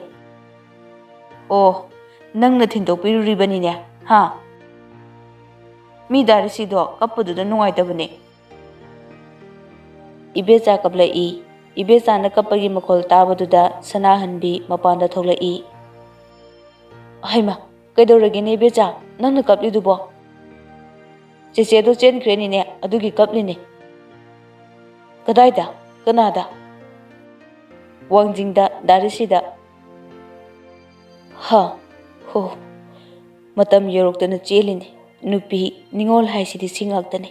"ꯑꯣ, ꯅꯪꯅ ꯊꯤꯟꯗꯣꯛꯄꯤꯔꯨꯔꯤꯕꯅꯤꯅꯦ, ꯍꯥ?" "ꯃꯤ ꯗꯥ ꯔꯤꯁꯤꯗꯣ ꯀꯞꯄꯗꯨꯗ ꯅꯨꯡꯉꯥꯏꯇꯕꯅꯦ꯫" ꯏꯕꯦꯆꯥ ꯀꯞꯂꯛꯏ꯫ ꯏꯕꯦꯆꯥꯅ ꯀꯞꯄꯒꯤ ꯃꯈꯣꯜ ꯇꯥꯕꯗꯨꯗ ꯁꯅꯥꯍꯟꯕꯤ ꯃꯄꯥꯟꯗ ꯊꯣꯛꯂꯛꯏ꯫ "ꯍꯩꯃꯥ, ꯀꯩꯗꯧꯔꯒꯦꯅꯦ ꯏꯕꯦꯆꯥ, ꯅꯪꯅ ꯀꯞꯂꯤꯗꯨꯕꯣ?" "ꯆꯦꯆꯦꯗꯣ ꯆꯦꯟꯈ꯭ꯔꯦꯅꯤꯅꯦ, ꯑꯗꯨꯒꯤ ꯀꯞꯂꯤꯅꯦ꯫" "ꯀꯗꯥꯏꯗ? ꯀꯅꯥꯗ?" "ꯋꯥꯡꯖꯤꯡꯗ, ꯗꯥ ꯔꯤꯁꯤꯗ꯫" "ꯍ, ꯍꯣ, ꯃꯇꯝ ꯌꯧꯔꯛꯇꯅ ꯆꯦꯜꯂꯤꯅꯦ꯫ ꯅꯨꯄꯤ, ꯅꯤꯉꯣꯜ ꯍꯥꯏꯁꯤꯗꯤ ꯁꯤ ꯉꯥꯛꯇꯅꯤ꯫"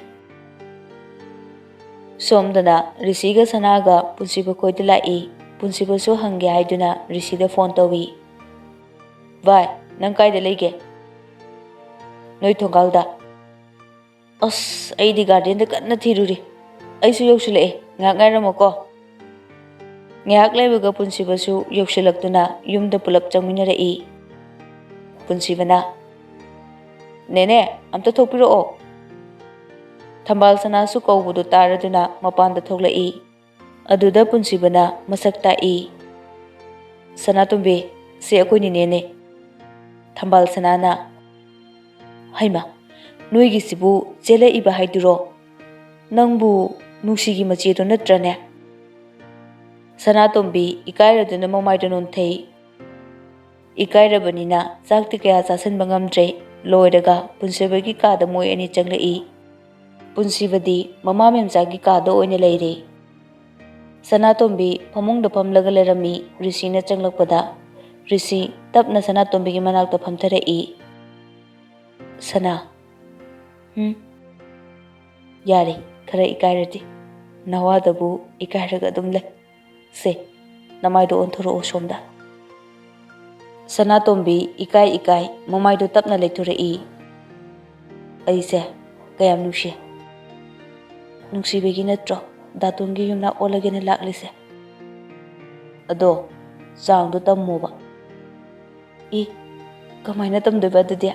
ꯁꯣꯝꯗꯅ ꯔꯤꯁꯤꯒ ꯁꯅꯥꯒ ꯄꯨꯟꯁꯤꯕ ꯈꯣꯏꯗ ꯂꯥꯛꯏ꯫ ꯄꯨꯟꯁꯤꯕꯁꯨ ꯍꯪꯒꯦ ꯍꯥꯏꯗꯨꯅ ꯔꯤꯁꯤꯗ ꯐꯣꯟ ꯇꯧꯏ꯫ "ꯚꯥꯏ, ꯅꯪ ꯀꯥꯏꯗ ꯂꯩꯒꯦ?" "ꯅꯣꯏ ꯊꯣꯡꯒꯥꯜꯗ꯫" "ꯑꯁ, ꯑꯩꯗꯤ ꯒꯥꯔꯗꯦꯟꯗ ꯀꯟꯅ ꯊꯤꯔꯨꯔꯤ꯫ ꯑꯩꯁꯨ ꯌꯧꯁꯤꯜꯂꯛꯑꯦ, ꯉꯥꯏꯍꯥꯛ ꯉꯥꯏꯔꯝꯃꯣꯀꯣ꯫" ꯉꯥꯏꯍꯥꯛ ꯂꯩꯕꯒ ꯄꯨꯟꯁꯤꯕꯁꯨ ꯌꯧꯁꯤꯜꯂꯛꯇꯨꯅ ꯌꯨꯝꯗ ꯄꯨꯂꯞ ꯆꯪꯃꯤꯟꯅꯔꯛꯏ꯫ ꯄꯨꯟꯁꯤꯕꯅ, "ꯅꯦꯅꯦ, ꯑꯝꯇ ꯊꯣꯛꯄꯤꯔꯛꯑꯣ꯫" ꯊꯝꯕꯥꯜ ꯁꯅꯥꯁꯨ ꯀꯧꯕꯗꯨ ꯇꯥꯔꯗꯨꯅ ꯃꯄꯥꯟꯗ ꯊꯣꯛꯂꯛꯏ꯫ ꯑꯗꯨꯗ ꯄꯨꯟꯁꯤꯕꯅ ꯃꯁꯛ ꯇꯥꯛꯏ꯫ "ꯁꯅꯥꯇꯣꯝꯕꯤ, ꯁꯤ ꯑꯩꯈꯣꯏ ꯅꯦꯅꯦꯅꯦ꯫" ꯊꯝꯕꯥꯜ ꯁꯅꯥꯅ, "ꯍꯩꯃꯥ, ꯅꯣꯏꯒꯤꯁꯤꯕꯨ ꯆꯦꯜꯂꯛꯏꯕ ꯍꯥꯏꯗꯨꯔꯣ? ꯅꯪꯕꯨ ꯅꯨꯡꯁꯤꯒꯤ ꯃꯆꯦꯗꯣ ꯅꯠꯇ꯭ꯔꯅꯦ?" ꯁꯅꯥꯇꯣꯝꯕꯤ ꯏꯀꯥꯏꯔꯗꯨꯅ ꯃꯃꯥꯏꯗꯣ ꯅꯣꯟꯊꯩ꯫ ꯏꯀꯥꯏꯔꯕꯅꯤꯅ ꯆꯥꯛꯇꯤ ꯀꯌꯥ ꯆꯥꯁꯤꯟꯕ ꯉꯝꯗ꯭ꯔꯦ꯫ ꯂꯣꯏꯔꯒ ꯄꯨꯟꯁꯤꯕꯒꯤ ꯀꯥꯗ ꯃꯣꯏ ꯑꯅꯤ ꯆꯪꯂꯛꯏ꯫ ꯄꯨꯟꯁꯤꯕꯗꯤ ꯃꯃꯥ ꯃꯦꯝꯆꯥꯒꯤ ꯀꯥꯗ ꯑꯣꯏꯅ ꯂꯩꯔꯦ꯫ ꯁꯅꯥꯇꯣꯝꯕꯤ ꯐꯃꯨꯡꯗ ꯐꯝꯂꯒ ꯂꯩꯔꯝꯃꯤ꯫ ꯔꯤꯁꯤꯅ ꯆꯪꯂꯛꯄꯗ ꯔꯤꯁꯤ ꯇꯞꯅ ꯁꯅꯥꯇꯣꯝꯕꯤꯒꯤ ꯃꯅꯥꯛꯇ ꯐꯝꯊꯔꯛꯏ꯫ "ꯁꯅꯥ꯫" "ꯍꯨꯝ?" "ꯌꯥꯔꯦ, ꯈꯔ ꯏꯀꯥꯏꯔꯗꯤ꯫ ꯅꯋꯥꯗꯕꯨ ꯏꯀꯥꯏꯔꯒ ꯑꯗꯨꯝ ꯂꯩ꯫ ꯁꯦ, ꯅꯃꯥꯏꯗꯣ ꯑꯣꯟꯊꯣꯔꯛꯑꯣ ꯁꯣꯝꯗ꯫ ꯁꯅꯥꯇꯣꯝꯕꯤ ꯏꯀꯥꯏ ꯏꯀꯥꯏ ꯃꯃꯥꯏꯗꯣ ꯇꯞꯅ ꯂꯩꯊꯣꯔꯛꯏ꯫ ꯑꯩꯁꯦ ꯀꯌꯥꯝ ꯅꯨꯡꯁꯤ꯫ ꯅꯨꯡꯁꯤꯕꯒꯤ ꯅꯠꯇ꯭ꯔꯣ ꯗꯥꯇꯣꯟꯒꯤ ꯌꯨꯝꯅꯥꯛ ꯑꯣꯜꯂꯒꯦꯅ ꯂꯥꯛꯂꯤꯁꯦ? ꯑꯗꯣ ꯆꯥꯡꯗꯣ ꯇꯝꯃꯣꯕ꯫ ꯏ, ꯀꯃꯥꯏꯅ ꯇꯝꯗꯣꯏꯕ ꯑꯗꯨꯗꯤ?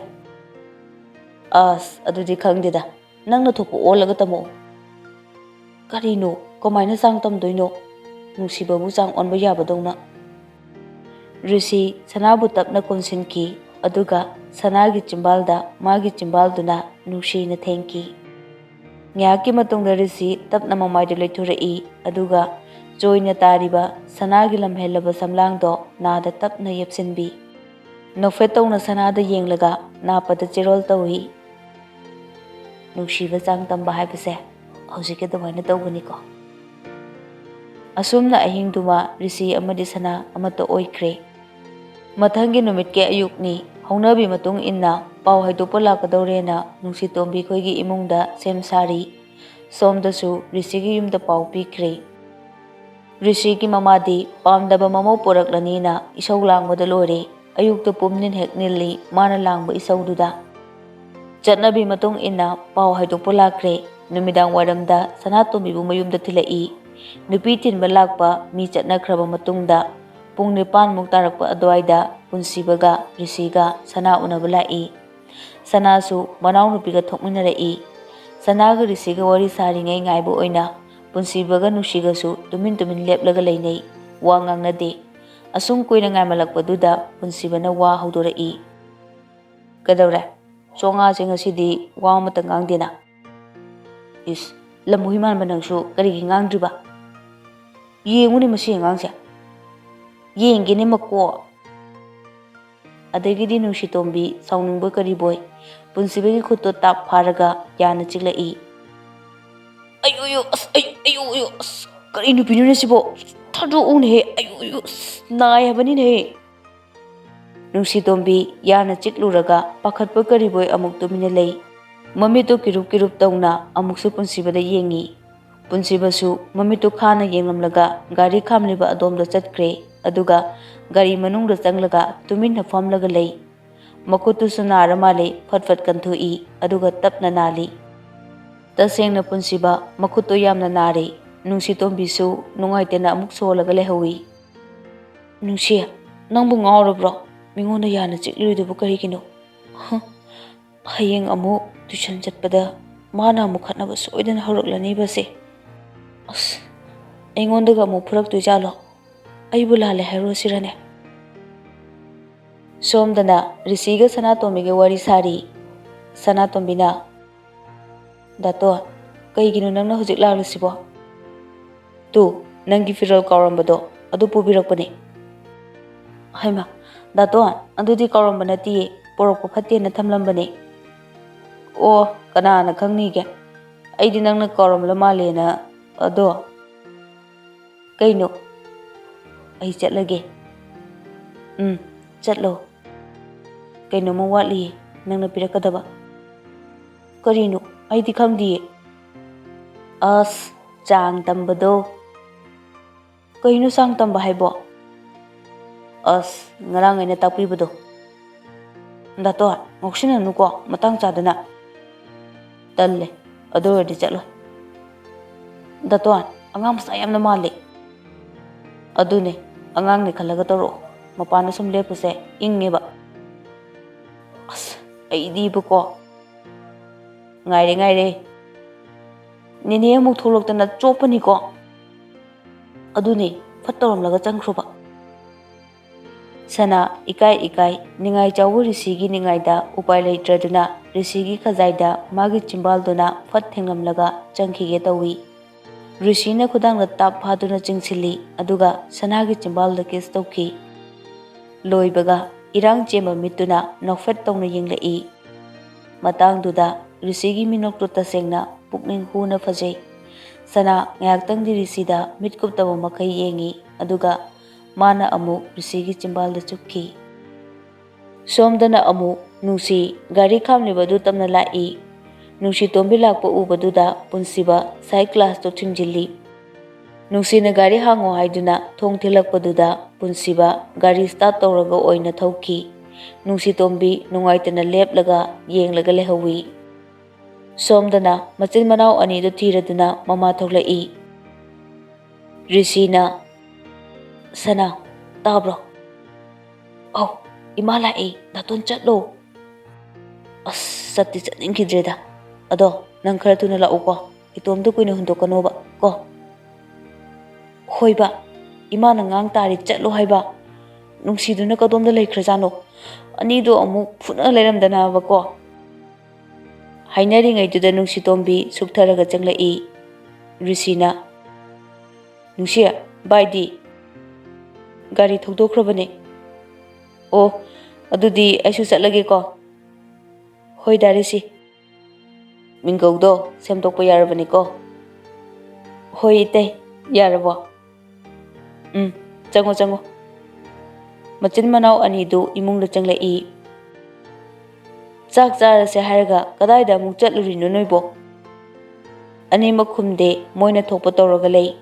ꯑꯁ, ꯑꯗꯨꯗꯤ ꯈꯪꯗꯦꯗ꯫ ꯅꯪꯅ ꯊꯣꯛꯄ ꯑꯣꯜꯂꯒ ꯇꯝꯃꯛꯑꯣ꯫ ꯀꯔꯤꯅꯣ? ꯀꯃꯥꯏꯅ ꯆꯥꯡ ꯇꯝꯗꯣꯏꯅꯣ? ꯅꯨꯡꯁꯤꯕꯕꯨ ꯆꯥꯡ ꯑꯣꯟꯕ ꯌꯥꯕꯗꯧꯅ꯫ ꯔꯤꯁꯤ ꯁꯅꯥꯕꯨ ꯇꯞꯅ ꯀꯣꯟꯁꯤꯟꯈꯤ, ꯑꯗꯨꯒ ꯁꯅꯥꯒꯤ ꯆꯤꯝꯕꯥꯜꯗ ꯃꯥꯒꯤ ꯆꯤꯝꯕꯥꯜꯗꯨꯅ ꯅꯨꯡꯁꯤꯅ ꯊꯦꯡꯈꯤ꯫ ꯉꯥꯏꯍꯥꯛꯀꯤ ꯃꯇꯨꯡꯗ ꯔꯤꯁꯤ ꯇꯞꯅ ꯃꯃꯥꯏꯗꯨ ꯂꯩꯊꯣꯔꯛꯏ, ꯑꯗꯨꯒ ꯆꯣꯏꯅ ꯇꯥꯔꯤꯕ ꯁꯅꯥꯒꯤ ꯂꯝꯍꯦꯜꯂꯕ ꯁꯝꯂꯥꯡꯗꯣ ꯅꯥꯗ ꯇꯞꯅ ꯌꯦꯞꯁꯤꯟꯕꯤ꯫ ꯅꯣꯛꯐꯦꯠ ꯇꯧꯅ ꯁꯅꯥꯗ ꯌꯦꯡꯂꯒ ꯅꯥꯞꯄꯗ ꯆꯦꯔꯣꯜ ꯇꯧꯏ꯫ ꯅꯨꯡꯁꯤꯕ ꯆꯥꯡ ꯇꯝꯕ ꯍꯥꯏꯕꯁꯦ ꯍꯧꯖꯤꯛꯀꯤ ꯑꯗꯨꯃꯥꯏꯅ ꯇꯧꯕꯅꯤꯀꯣ꯫ ꯑꯁꯨꯝꯅ ꯑꯍꯤꯡꯗꯨꯃ ꯔꯤꯁꯤ ꯑꯃꯗꯤ ꯁꯅꯥ ꯑꯃꯠꯇ ꯑꯣꯏꯈ꯭ꯔꯦ꯫ ꯃꯊꯪꯒꯤ ꯅꯨꯃꯤꯠꯀꯤ ꯑꯌꯨꯛꯅꯤ꯫ ꯍꯧꯅꯕꯤ ꯃꯇꯨꯡ ꯏꯟꯅ ꯄꯥꯎ ꯍꯥꯏꯗꯣꯛꯄ ꯂꯥꯛꯀꯗꯧꯔꯦꯅ ꯅꯨꯡꯁꯤꯇꯣꯝꯕꯤ ꯈꯣꯏꯒꯤ ꯏꯃꯨꯡꯗ ꯁꯦꯝ ꯁꯥꯔꯤ꯫ ꯁꯣꯝꯗꯁꯨ ꯔꯤꯁꯤꯒꯤ ꯌꯨꯝꯗ ꯄꯥꯎ ꯄꯤꯈ꯭ꯔꯦ꯫ ꯔꯤꯁꯤꯒꯤ ꯃꯃꯥꯗꯤ ꯄꯥꯝꯗꯕ ꯃꯃꯧ ꯄꯨꯔꯛꯂꯅꯤꯅ ꯏꯁꯧ ꯂꯥꯡꯕꯗ ꯂꯣꯏꯔꯦ꯫ ꯑꯌꯨꯛꯇ ꯄꯨꯝꯅꯤꯜ ꯍꯦꯛ ꯅꯤꯜꯂꯤ ꯃꯥꯅ ꯂꯥꯡꯕ ꯏꯁꯧꯗꯨꯗ꯫ ꯆꯠꯅꯕꯤ ꯃꯇꯨꯡ ꯏꯟꯅ ꯄꯥꯎ ꯍꯥꯏꯗꯣꯛꯄ ꯂꯥꯛꯈ꯭ꯔꯦ꯫ ꯅꯨꯃꯤꯗꯥꯡ ꯋꯥꯏꯔꯝꯗ ꯁꯅꯥꯇꯣꯝꯕꯤꯕꯨ ꯃꯌꯨꯝꯗ ꯊꯤꯜꯂꯛꯏ꯫ ꯅꯨꯄꯤ ꯊꯤꯟꯕ ꯂꯥꯛꯄ ꯃꯤ ꯆꯠꯅꯈ꯭ꯔꯕ ꯃꯇꯨꯡꯗ ꯄꯨꯡ ꯅꯤꯄꯥꯟꯃꯨꯛ ꯇꯥꯔꯛꯄ ꯑꯗꯨꯋꯥꯏꯗ ꯄꯨꯟꯁꯤꯕꯒ ꯔꯤꯁꯤꯒ ꯁꯅꯥ ꯎꯅꯕ ꯂꯥꯛꯏ꯫ ꯁꯅꯥꯁꯨ ꯃꯅꯥꯎꯅꯨꯄꯤꯒ ꯊꯣꯛꯃꯤꯟꯅꯔꯛꯏ꯫ ꯁꯅꯥꯒ ꯔꯤꯁꯤꯒ ꯋꯥꯔꯤ ꯁꯥꯔꯤꯉꯩ ꯉꯥꯏꯕ ꯑꯣꯏꯅ ꯄꯨꯟꯁꯤꯕꯒ ꯅꯨꯡꯁꯤꯒꯁꯨ ꯇꯨꯃꯤꯟ ꯇꯨꯃꯤꯟ ꯂꯦꯞꯂꯒ ꯂꯩꯅꯩ꯫ ꯋꯥ ꯉꯥꯡꯅꯗꯦ꯫ ꯑꯁꯨꯝ ꯀꯨꯏꯅ ꯉꯥꯏꯃꯜꯂꯛꯄꯗꯨꯗ ꯄꯨꯟꯁꯤꯕꯅ ꯋꯥ ꯍꯧꯗꯣꯔꯛꯏ꯫ "ꯀꯩꯗꯧꯔꯦ? ꯆꯣꯉꯥꯁꯦ ꯉꯁꯤꯗꯤ ꯋꯥ ꯑꯃꯇ ꯉꯥꯡꯗꯦꯅ?" "ꯏꯁ, ꯂꯝꯍꯨꯏ ꯃꯥꯟꯕ ꯅꯪꯁꯨ ꯀꯔꯤꯒꯤ ꯉꯥꯡꯗ꯭ꯔꯤꯕ? ꯌꯦꯡꯉꯨꯅꯦ ꯃꯁꯤ ꯑꯉꯥꯡꯁꯦ꯫ ꯌꯦꯡꯒꯦꯅꯦ ꯃꯀꯣꯛ꯫" ꯑꯗꯒꯤꯗꯤ ꯅꯨꯡꯁꯤꯇꯣꯝꯕꯤ ꯁꯥꯎꯅꯤꯡꯕꯣꯏ ꯀꯔꯤꯕꯣꯏ ꯄꯨꯟꯁꯤꯕꯒꯤ ꯈꯨꯠꯇꯣ ꯇꯥꯞ ꯐꯥꯔꯒ ꯌꯥꯅ ꯆꯤꯛꯂꯛꯏ꯫ "ꯑꯌꯨ, ꯑꯌꯨ, ꯑꯁ, ꯑꯌꯨ, ꯑꯌꯨ, ꯑꯌꯨ, ꯑꯁ, ꯀꯔꯤ ꯅꯨꯄꯤꯅꯣꯅꯦ ꯁꯤꯕꯣ? ꯊꯥꯗꯣꯛꯎꯅꯦꯍꯦ, ꯑꯌꯨ, ꯑꯌꯨ, ꯑꯁ, ꯅꯥꯏ ꯍꯥꯏꯕꯅꯤꯅꯦꯍꯦ꯫" ꯅꯨꯡꯁꯤꯇꯣꯝꯕꯤ ꯌꯥꯅ ꯆꯤꯛꯂꯨꯔꯒ ꯄꯥꯈꯠꯄꯣꯏ ꯀꯔꯤꯕꯣꯏ ꯑꯃꯨꯛ ꯇꯨꯃꯤꯟꯅ ꯂꯩ꯫ ꯃꯃꯤꯠꯇꯨ ꯀꯤꯔꯨꯞ ꯀꯤꯔꯨꯞ ꯇꯧꯅ ꯑꯃꯨꯛꯁꯨ ꯄꯨꯟꯁꯤꯕꯗ ꯌꯦꯡꯉꯤ꯫ ꯄꯨꯟꯁꯤꯕꯁꯨ ꯃꯃꯤꯠꯇꯨ ꯈꯥꯅ ꯌꯦꯡꯂꯝꯂꯒ ꯒꯥꯔꯤ ꯈꯥꯝꯂꯤꯕ ꯑꯗꯣꯝꯗ ꯆꯠꯈ꯭ꯔꯦ꯫ ꯑꯗꯨꯒ ꯒꯥꯔꯤ ꯃꯅꯨꯡꯗ ꯆꯪꯂꯒ ꯇꯨꯃꯤꯟꯅ ꯐꯝꯂꯒ ꯂꯩ꯫ ꯃꯈꯨꯠꯇꯨꯁꯨ ꯅꯥꯔ ꯃꯥꯜꯂꯦ, ꯐꯠ ꯐꯠ ꯀꯟꯊꯣꯛꯏ, ꯑꯗꯨꯒ ꯇꯞꯅ ꯅꯥꯜꯂꯤ꯫ ꯇꯁꯦꯡꯅ ꯄꯨꯟꯁꯤꯕ, ꯃꯈꯨꯠꯇꯣ ꯌꯥꯝꯅ ꯅꯥꯔꯦ꯫ ꯅꯨꯡꯁꯤꯇꯣꯝꯕꯤꯁꯨ ꯅꯨꯡꯉꯥꯏꯇꯅ ꯑꯃꯨꯛ ꯁꯣꯜꯂꯒ ꯂꯩꯍꯧꯏ꯫ "ꯅꯨꯡꯁꯤ, ꯅꯪꯕꯨ ꯉꯥꯎꯔꯕ꯭ꯔꯣ? ꯃꯤꯉꯣꯟꯗ ꯌꯥꯅ ꯆꯤꯛꯂꯤꯗꯨꯕꯨ ꯀꯔꯤꯒꯤꯅꯣ? ꯍ, ꯍꯌꯦꯡ ꯑꯃꯨꯛ ꯇꯨꯏꯁꯟ ꯆꯠꯄꯗ ꯃꯥꯅ ꯑꯃꯨꯛ ꯈꯠꯅꯕ ꯁꯣꯏꯗꯅ ꯍꯧꯔꯛꯂꯅꯤꯕꯁꯦ꯫ ꯑꯁ, ꯑꯩꯉꯣꯟꯗꯒ ꯑꯃꯨꯛ ꯐꯨꯔꯛꯇꯣꯏꯖꯥꯠꯂꯣ? ꯑꯩꯕꯨ ꯂꯥꯜꯂꯦ ꯍꯥꯏꯔꯨꯔꯁꯤꯔꯅꯦ?" ꯁꯣꯝꯗꯅ ꯔꯤꯁꯤꯒ ꯁꯅꯥꯇꯣꯝꯕꯤꯒ ꯋꯥꯔꯤ ꯁꯥꯔꯤ꯫ ꯁꯅꯥꯇꯣꯝꯕꯤꯅ, "ꯗꯥꯇꯣꯟ, ꯀꯩꯒꯤꯅꯣ ꯅꯪꯅ ꯍꯧꯖꯤꯛ ꯂꯥꯛꯂꯤꯁꯤꯕꯣ?" "ꯇꯨ, ꯅꯪꯒꯤ ꯐꯤꯔꯣꯜ ꯀꯥꯎꯔꯝꯕꯗꯣ, ꯑꯗꯨ ꯄꯨꯕꯤꯔꯛꯄꯅꯦ꯫" "ꯍꯩꯃꯥ, ꯗꯥꯇꯣꯟ, ꯑꯗꯨꯗꯤ ꯀꯥꯎꯔꯝꯕ ꯅꯠꯇꯤꯌꯦ, ꯄꯣꯔꯛꯄ ꯐꯠꯇꯦꯅ ꯊꯝꯂꯝꯕꯅꯦ꯫" "ꯑꯣ, ꯀꯅꯥꯅ ꯈꯪꯅꯤꯒꯦ? ꯑꯩꯗꯤ ꯅꯪꯅ ꯀꯥꯎꯔꯝꯂ ꯃꯥꯜꯂꯦꯅ꯫ ꯑꯗꯣ, ꯀꯩꯅꯣ?" "ꯑꯩ ꯆꯠꯂꯒꯦ꯫" "ꯎꯝ, ꯆꯠꯂꯣ꯫ ꯀꯩꯅꯣꯝꯃ ꯋꯥꯠꯂꯤꯌꯦ ꯅꯪꯅ ꯄꯤꯔꯛꯀꯗꯕ꯫" "ꯀꯔꯤꯅꯣ? ꯑꯩꯗꯤ ꯈꯪꯗꯤꯌꯦ꯫" "ꯑꯁ, ꯆꯥꯡ ꯇꯝꯕꯗꯣ꯫" "ꯀꯩꯅꯣ ꯆꯥꯡ ꯇꯝꯕ ꯍꯥꯏꯕꯣ?" "ꯑꯁ, ꯉꯔꯥꯡ ꯑꯩꯅ ꯇꯥꯛꯄꯤꯕꯗꯣ꯫" "ꯗꯥꯇꯣꯟ, ꯉꯥꯎꯁꯤꯟꯅꯅꯨꯀꯣ, ꯃꯇꯥꯡ ꯆꯥꯗꯅ꯫" "ꯇꯜꯂꯦ, ꯑꯗꯨ ꯑꯣꯏꯔꯗꯤ ꯆꯠꯂꯣ꯫" "ꯗꯥꯇꯣꯟ, ꯑꯉꯥꯡ ꯃꯆꯥ ꯌꯥꯝꯅ ꯃꯥꯜꯂꯦ꯫" "ꯑꯗꯨꯅꯦ, ꯑꯉꯥꯡꯅꯦ ꯈꯜꯂꯒ ꯇꯧꯔꯛꯑꯣ, ꯃꯄꯥꯟꯗ ꯁꯨꯝ ꯂꯦꯞꯄꯁꯦ ꯏꯪꯉꯦꯕ꯫" "ꯑꯁ, ꯑꯩꯗꯤꯕꯀꯣ꯫" "ꯉꯥꯏꯔꯦ, ꯉꯥꯏꯔꯦ꯫ ꯅꯦꯅꯦ ꯑꯃꯨꯛ ꯊꯣꯛꯂꯛꯇꯅ ꯆꯣꯞꯄꯅꯤꯀꯣ꯫" "ꯑꯗꯨꯅꯦ, ꯐꯠ ꯇꯧꯔꯝꯂꯒ ꯆꯪꯈ꯭ꯔꯣꯕ꯫" ꯁꯅꯥ ꯏꯀꯥꯏ ꯏꯀꯥꯏ ꯅꯤꯡꯉꯥꯏ ꯆꯥꯎꯕ ꯔꯤꯁꯤꯒꯤ ꯅꯤꯡꯉꯥꯏꯗ ꯎꯄꯥꯏ ꯂꯩꯇ꯭ꯔꯗꯨꯅ ꯔꯤꯁꯤꯒꯤ ꯈꯖꯥꯏꯗ ꯃꯥꯒꯤ ꯆꯤꯝꯕꯥꯜꯗꯨꯅ ꯐꯠ ꯊꯦꯡꯂꯝꯂꯒ ꯆꯪꯈꯤꯒꯦ ꯇꯧꯏ꯫ ꯔꯤꯁꯤꯅ ꯈꯨꯗꯥꯡꯗ ꯇꯥꯞ ꯐꯥꯗꯨꯅ ꯆꯤꯡꯁꯤꯜꯂꯤ, ꯑꯗꯨꯒ ꯁꯅꯥꯒꯤ ꯆꯤꯝꯕꯥꯜꯗ ꯀꯤꯁ ꯇꯧꯈꯤ꯫ ꯂꯣꯏꯕꯒ ꯏꯔꯥꯡ ꯆꯦꯟꯕ ꯃꯤꯠꯇꯨꯅ ꯅꯣꯛꯐꯦꯠ ꯇꯧꯅ ꯌꯦꯡꯂꯛꯏ꯫ ꯃꯇꯥꯡꯗꯨꯗ ꯔꯤꯁꯤꯒꯤ ꯃꯤꯅꯣꯛꯇꯨ ꯇꯁꯦꯡꯅ ꯄꯨꯛꯅꯤꯡ ꯍꯨꯅ ꯐꯖꯩ꯫ ꯁꯅꯥ ꯉꯥꯏꯍꯥꯛꯇꯪꯗꯤ ꯔꯤꯁꯤꯗ ꯃꯤꯠ ꯀꯨꯞꯇꯕ ꯃꯈꯩ ꯌꯦꯡꯉꯤ, ꯑꯗꯨꯒ ꯃꯥꯅ ꯑꯃꯨꯛ ꯔꯤꯁꯤꯒꯤ ꯆꯤꯝꯕꯥꯜꯗ ꯆꯨꯞꯈꯤ꯫ ꯁꯣꯝꯗꯅ ꯑꯃꯨꯛ ꯅꯨꯡꯁꯤ ꯒꯥꯔꯤ ꯈꯥꯝꯂꯤꯕꯗꯨ ꯇꯞꯅ ꯂꯥꯛꯏ꯫ ꯅꯨꯡꯁꯤꯇꯣꯝꯕꯤ ꯂꯥꯛꯄ ꯎꯕꯗꯨꯗ ꯄꯨꯟꯁꯤꯕ side glassꯇꯨ ꯊꯤꯡꯖꯤꯜꯂꯤ꯫ ꯅꯨꯡꯁꯤꯅ ꯒꯥꯔꯤ ꯍꯥꯡꯉꯣ ꯍꯥꯏꯗꯨꯅ ꯊꯣꯡ ꯊꯤꯜꯂꯛꯄꯗꯨꯗ ꯄꯨꯟꯁꯤꯕ ꯒꯥꯔꯤ start ꯇꯧꯔꯒ ꯑꯣꯏꯅ ꯊꯧꯈꯤ꯫ ꯅꯨꯡꯁꯤꯇꯣꯝꯕꯤ ꯅꯨꯡꯉꯥꯏꯇꯅ ꯂꯦꯞꯂꯒ ꯌꯦꯡꯂꯒ ꯂꯩꯍꯧꯋꯤ꯫ ꯁꯣꯝꯗꯅ ꯃꯆꯤꯟ ꯃꯅꯥꯎ ꯑꯅꯤꯗꯨ ꯊꯤꯔꯗꯨꯅ ꯃꯃꯥ ꯊꯣꯛꯂꯛꯏ꯫ ꯔꯤꯁꯤꯅ, "ꯁꯅꯥ, ꯇꯥꯕ꯭ꯔꯣ?" "ꯑꯧ, ꯏꯃꯥ ꯂꯥꯛꯑꯦ, ꯅꯥꯇꯣꯟ ꯆꯠꯂꯣ꯫" "ꯑꯁ, ꯆꯠꯇꯤ ꯆꯠꯅꯤꯡꯈꯤꯗ꯭ꯔꯦꯗ꯫ ꯑꯗꯣ ꯅꯪ ꯈꯔ ꯊꯨꯅ ꯂꯥꯛꯎꯀꯣ, ꯏꯇꯣꯝꯇ ꯀꯨꯏꯅ ꯍꯨꯟꯗꯣꯛꯀꯅꯣꯕ ꯀꯣ꯫" "ꯍꯣꯏꯕ, ꯏꯃꯥꯅ ꯉꯥꯡ ꯇꯥꯔꯤ ꯆꯠꯂꯣ ꯍꯥꯏꯕ꯫ ꯅꯨꯡꯁꯤꯗꯨꯅ ꯀꯗꯣꯝꯗ ꯂꯩꯈ꯭ꯔꯖꯥꯠꯅꯣ? ꯑꯅꯤꯗꯣ ꯑꯃꯨꯛ ꯐꯨꯅ ꯂꯩꯔꯝꯗꯅꯕꯀꯣ꯫" ꯍꯥꯏꯅꯔꯤꯉꯩꯗꯨꯗ ꯅꯨꯡꯁꯤꯇꯣꯝꯕꯤ ꯁꯨꯛꯊꯔꯒ ꯆꯪꯂꯛꯏ꯫ ꯔꯤꯁꯤꯅ, "ꯅꯨꯡꯁꯤ, ꯚꯥꯏꯗꯤ?" "ꯒꯥꯔꯤ ꯊꯧꯗꯣꯛꯈ꯭ꯔꯕꯅꯦ꯫" "ꯑꯣ, ꯑꯗꯨꯗꯤ ꯑꯩꯁꯨ ꯆꯠꯂꯒꯦꯀꯣ꯫" "ꯍꯣꯏ ꯗꯥ ꯔꯤꯁꯤ, ꯃꯤꯡꯒꯧꯗꯣ ꯁꯦꯝꯗꯣꯛꯄ ꯌꯥꯔꯕꯅꯤꯀꯣ꯫" "ꯍꯣꯏ ꯏꯇꯩ, ꯌꯥꯔꯕꯣ?" "ꯎꯝ, ꯆꯪꯉꯣ, ꯆꯪꯉꯣ꯫" ꯃꯆꯤꯟ ꯃꯅꯥꯎ ꯑꯅꯤꯗꯨ ꯏꯃꯨꯡꯗ ꯆꯪꯂꯛꯏ꯫ "ꯆꯥꯛ ꯆꯥꯔꯁꯦ ꯍꯥꯏꯔꯒ ꯀꯗꯥꯏꯗ ꯑꯃꯨꯛ ꯆꯠꯂꯨꯔꯤꯅꯣ ꯅꯣꯏꯕꯣ?" ꯑꯅꯤꯃꯛ ꯈꯨꯝꯗꯦ, ꯃꯣꯏꯅ ꯊꯣꯛꯄ ꯇꯧꯔꯒ ꯂꯩ꯫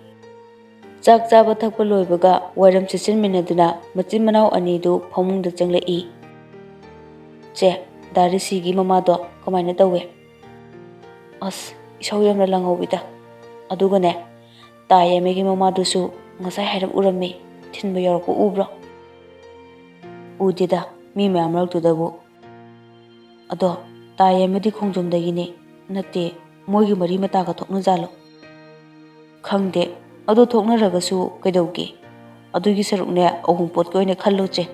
ꯆꯥꯛ ꯆꯥꯕ ꯊꯛꯄ ꯂꯣꯏꯕꯒ ꯋꯥꯏꯔꯝ ꯁꯤꯠꯆꯤꯟꯃꯤꯟꯅꯗꯨꯅ ꯃꯆꯤꯟ ꯃꯅꯥꯎ ꯑꯅꯤꯗꯨ ꯐꯃꯨꯡꯗ ꯆꯪꯂꯛꯏ꯫ "ꯆꯦ, ꯗꯥ ꯔꯤꯁꯤꯒꯤ ꯃꯃꯥꯗꯣ ꯀꯃꯥꯏꯅ ꯇꯧꯋꯦ?" "ꯑꯁ, ꯏꯁꯧ ꯌꯥꯝꯅ ꯂꯪꯍꯧꯋꯤꯗ꯫ ꯑꯗꯨꯒꯅꯦ, ꯇꯥ ꯌꯥꯏꯃꯒꯤ ꯃꯃꯥꯗꯨꯁꯨ ꯉꯁꯥꯏ ꯍꯥꯏꯔꯞ ꯎꯔꯝꯃꯤ, ꯊꯤꯟꯕ ꯌꯥꯎꯔꯛꯄ ꯎꯕ꯭ꯔꯣ?" "ꯎꯗꯦꯗ, ꯃꯤ ꯃꯌꯥꯝ ꯃꯔꯛꯇꯨꯗꯕꯨ꯫" "ꯑꯗꯣ ꯇꯥ ꯌꯥꯏꯃꯗꯤ ꯈꯣꯡꯖꯣꯝꯗꯒꯤꯅꯦ, ꯅꯠꯇꯦ, ꯃꯣꯏꯒꯤ ꯃꯔꯤ ꯃꯇꯥꯒ ꯊꯣꯛꯅꯖꯥꯠꯂꯣ?" "ꯈꯪꯗꯦ, ꯑꯗꯨ ꯊꯣꯛꯅꯔꯒꯁꯨ ꯀꯩꯗꯧꯒꯦ? ꯑꯗꯨꯒꯤ ꯁꯔꯨꯛꯅꯦ ꯑꯋꯨꯟꯄꯣꯠꯀꯤ ꯑꯣꯏꯅ ꯈꯜꯂꯣ ꯆꯦ꯫"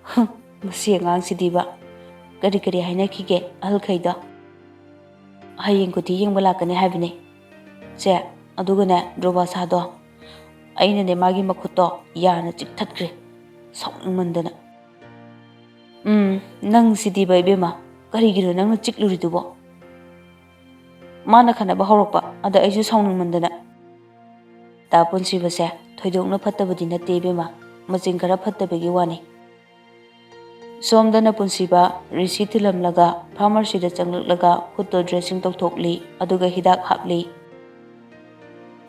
"ꯍꯨꯝ, ꯃꯁꯤ ꯑꯉꯥꯡꯁꯤꯗꯤꯕ꯫ ꯀꯔꯤ ꯀꯔꯤ ꯍꯥꯏꯅꯈꯤꯒꯦ ꯑꯍꯜꯈꯩꯗꯣ?" "ꯍꯌꯦꯡ ꯀꯨꯊꯤ ꯌꯦꯡꯕ ꯂꯥꯛꯀꯅꯤ ꯍꯥꯏꯕꯅꯦ ꯆꯦ꯫ ꯑꯗꯨꯒꯅꯦ, ꯗ꯭ꯔꯣꯕꯥꯁꯥꯗꯣ, ꯑꯩꯅꯅꯦ ꯃꯥꯒꯤ ꯃꯈꯨꯠꯇꯣ ꯌꯥꯅ ꯆꯤꯛꯊꯠꯈ꯭ꯔꯦ, ꯁꯥꯎꯅꯤꯡꯃꯟꯗꯅ꯫" "ꯎꯝ, ꯅꯪꯁꯤꯗꯤꯕ ꯏꯕꯦꯝꯃ, ꯀꯔꯤꯒꯤꯅꯣ ꯅꯪꯅ ꯆꯤꯛꯂꯨꯔꯤꯗꯨꯕꯣ?" "ꯃꯥꯅ ꯈꯠꯅꯕ ꯍꯧꯔꯛꯄ, ꯑꯗ ꯑꯩꯁꯨ ꯁꯥꯎꯅꯤꯡꯃꯟꯗꯅ꯫" "ꯇꯥ ꯄꯨꯟꯁꯤꯕꯁꯦ ꯊꯣꯏꯗꯣꯛꯅ ꯐꯠꯇꯕꯗꯤ ꯅꯠꯇꯦ ꯏꯕꯦꯝꯃ, ꯃꯆꯤꯟ ꯈꯔ ꯐꯠꯇꯕꯒꯤ ꯋꯥꯅꯤ꯫" ꯁꯣꯝꯗꯅ ꯄꯨꯟꯁꯤꯕ ꯔꯤꯁꯤ ꯊꯤꯜꯂꯝꯂꯒ ꯐꯥꯔꯃꯥꯁꯤꯗ ꯆꯪꯂꯛꯂꯒ ꯈꯨꯠꯇꯣ ꯗ꯭ꯔꯦꯁꯤꯡ ꯇꯧꯊꯣꯛꯂꯤ, ꯑꯗꯨꯒ ꯍꯤꯗꯥꯛ ꯍꯥꯞꯂꯤ꯫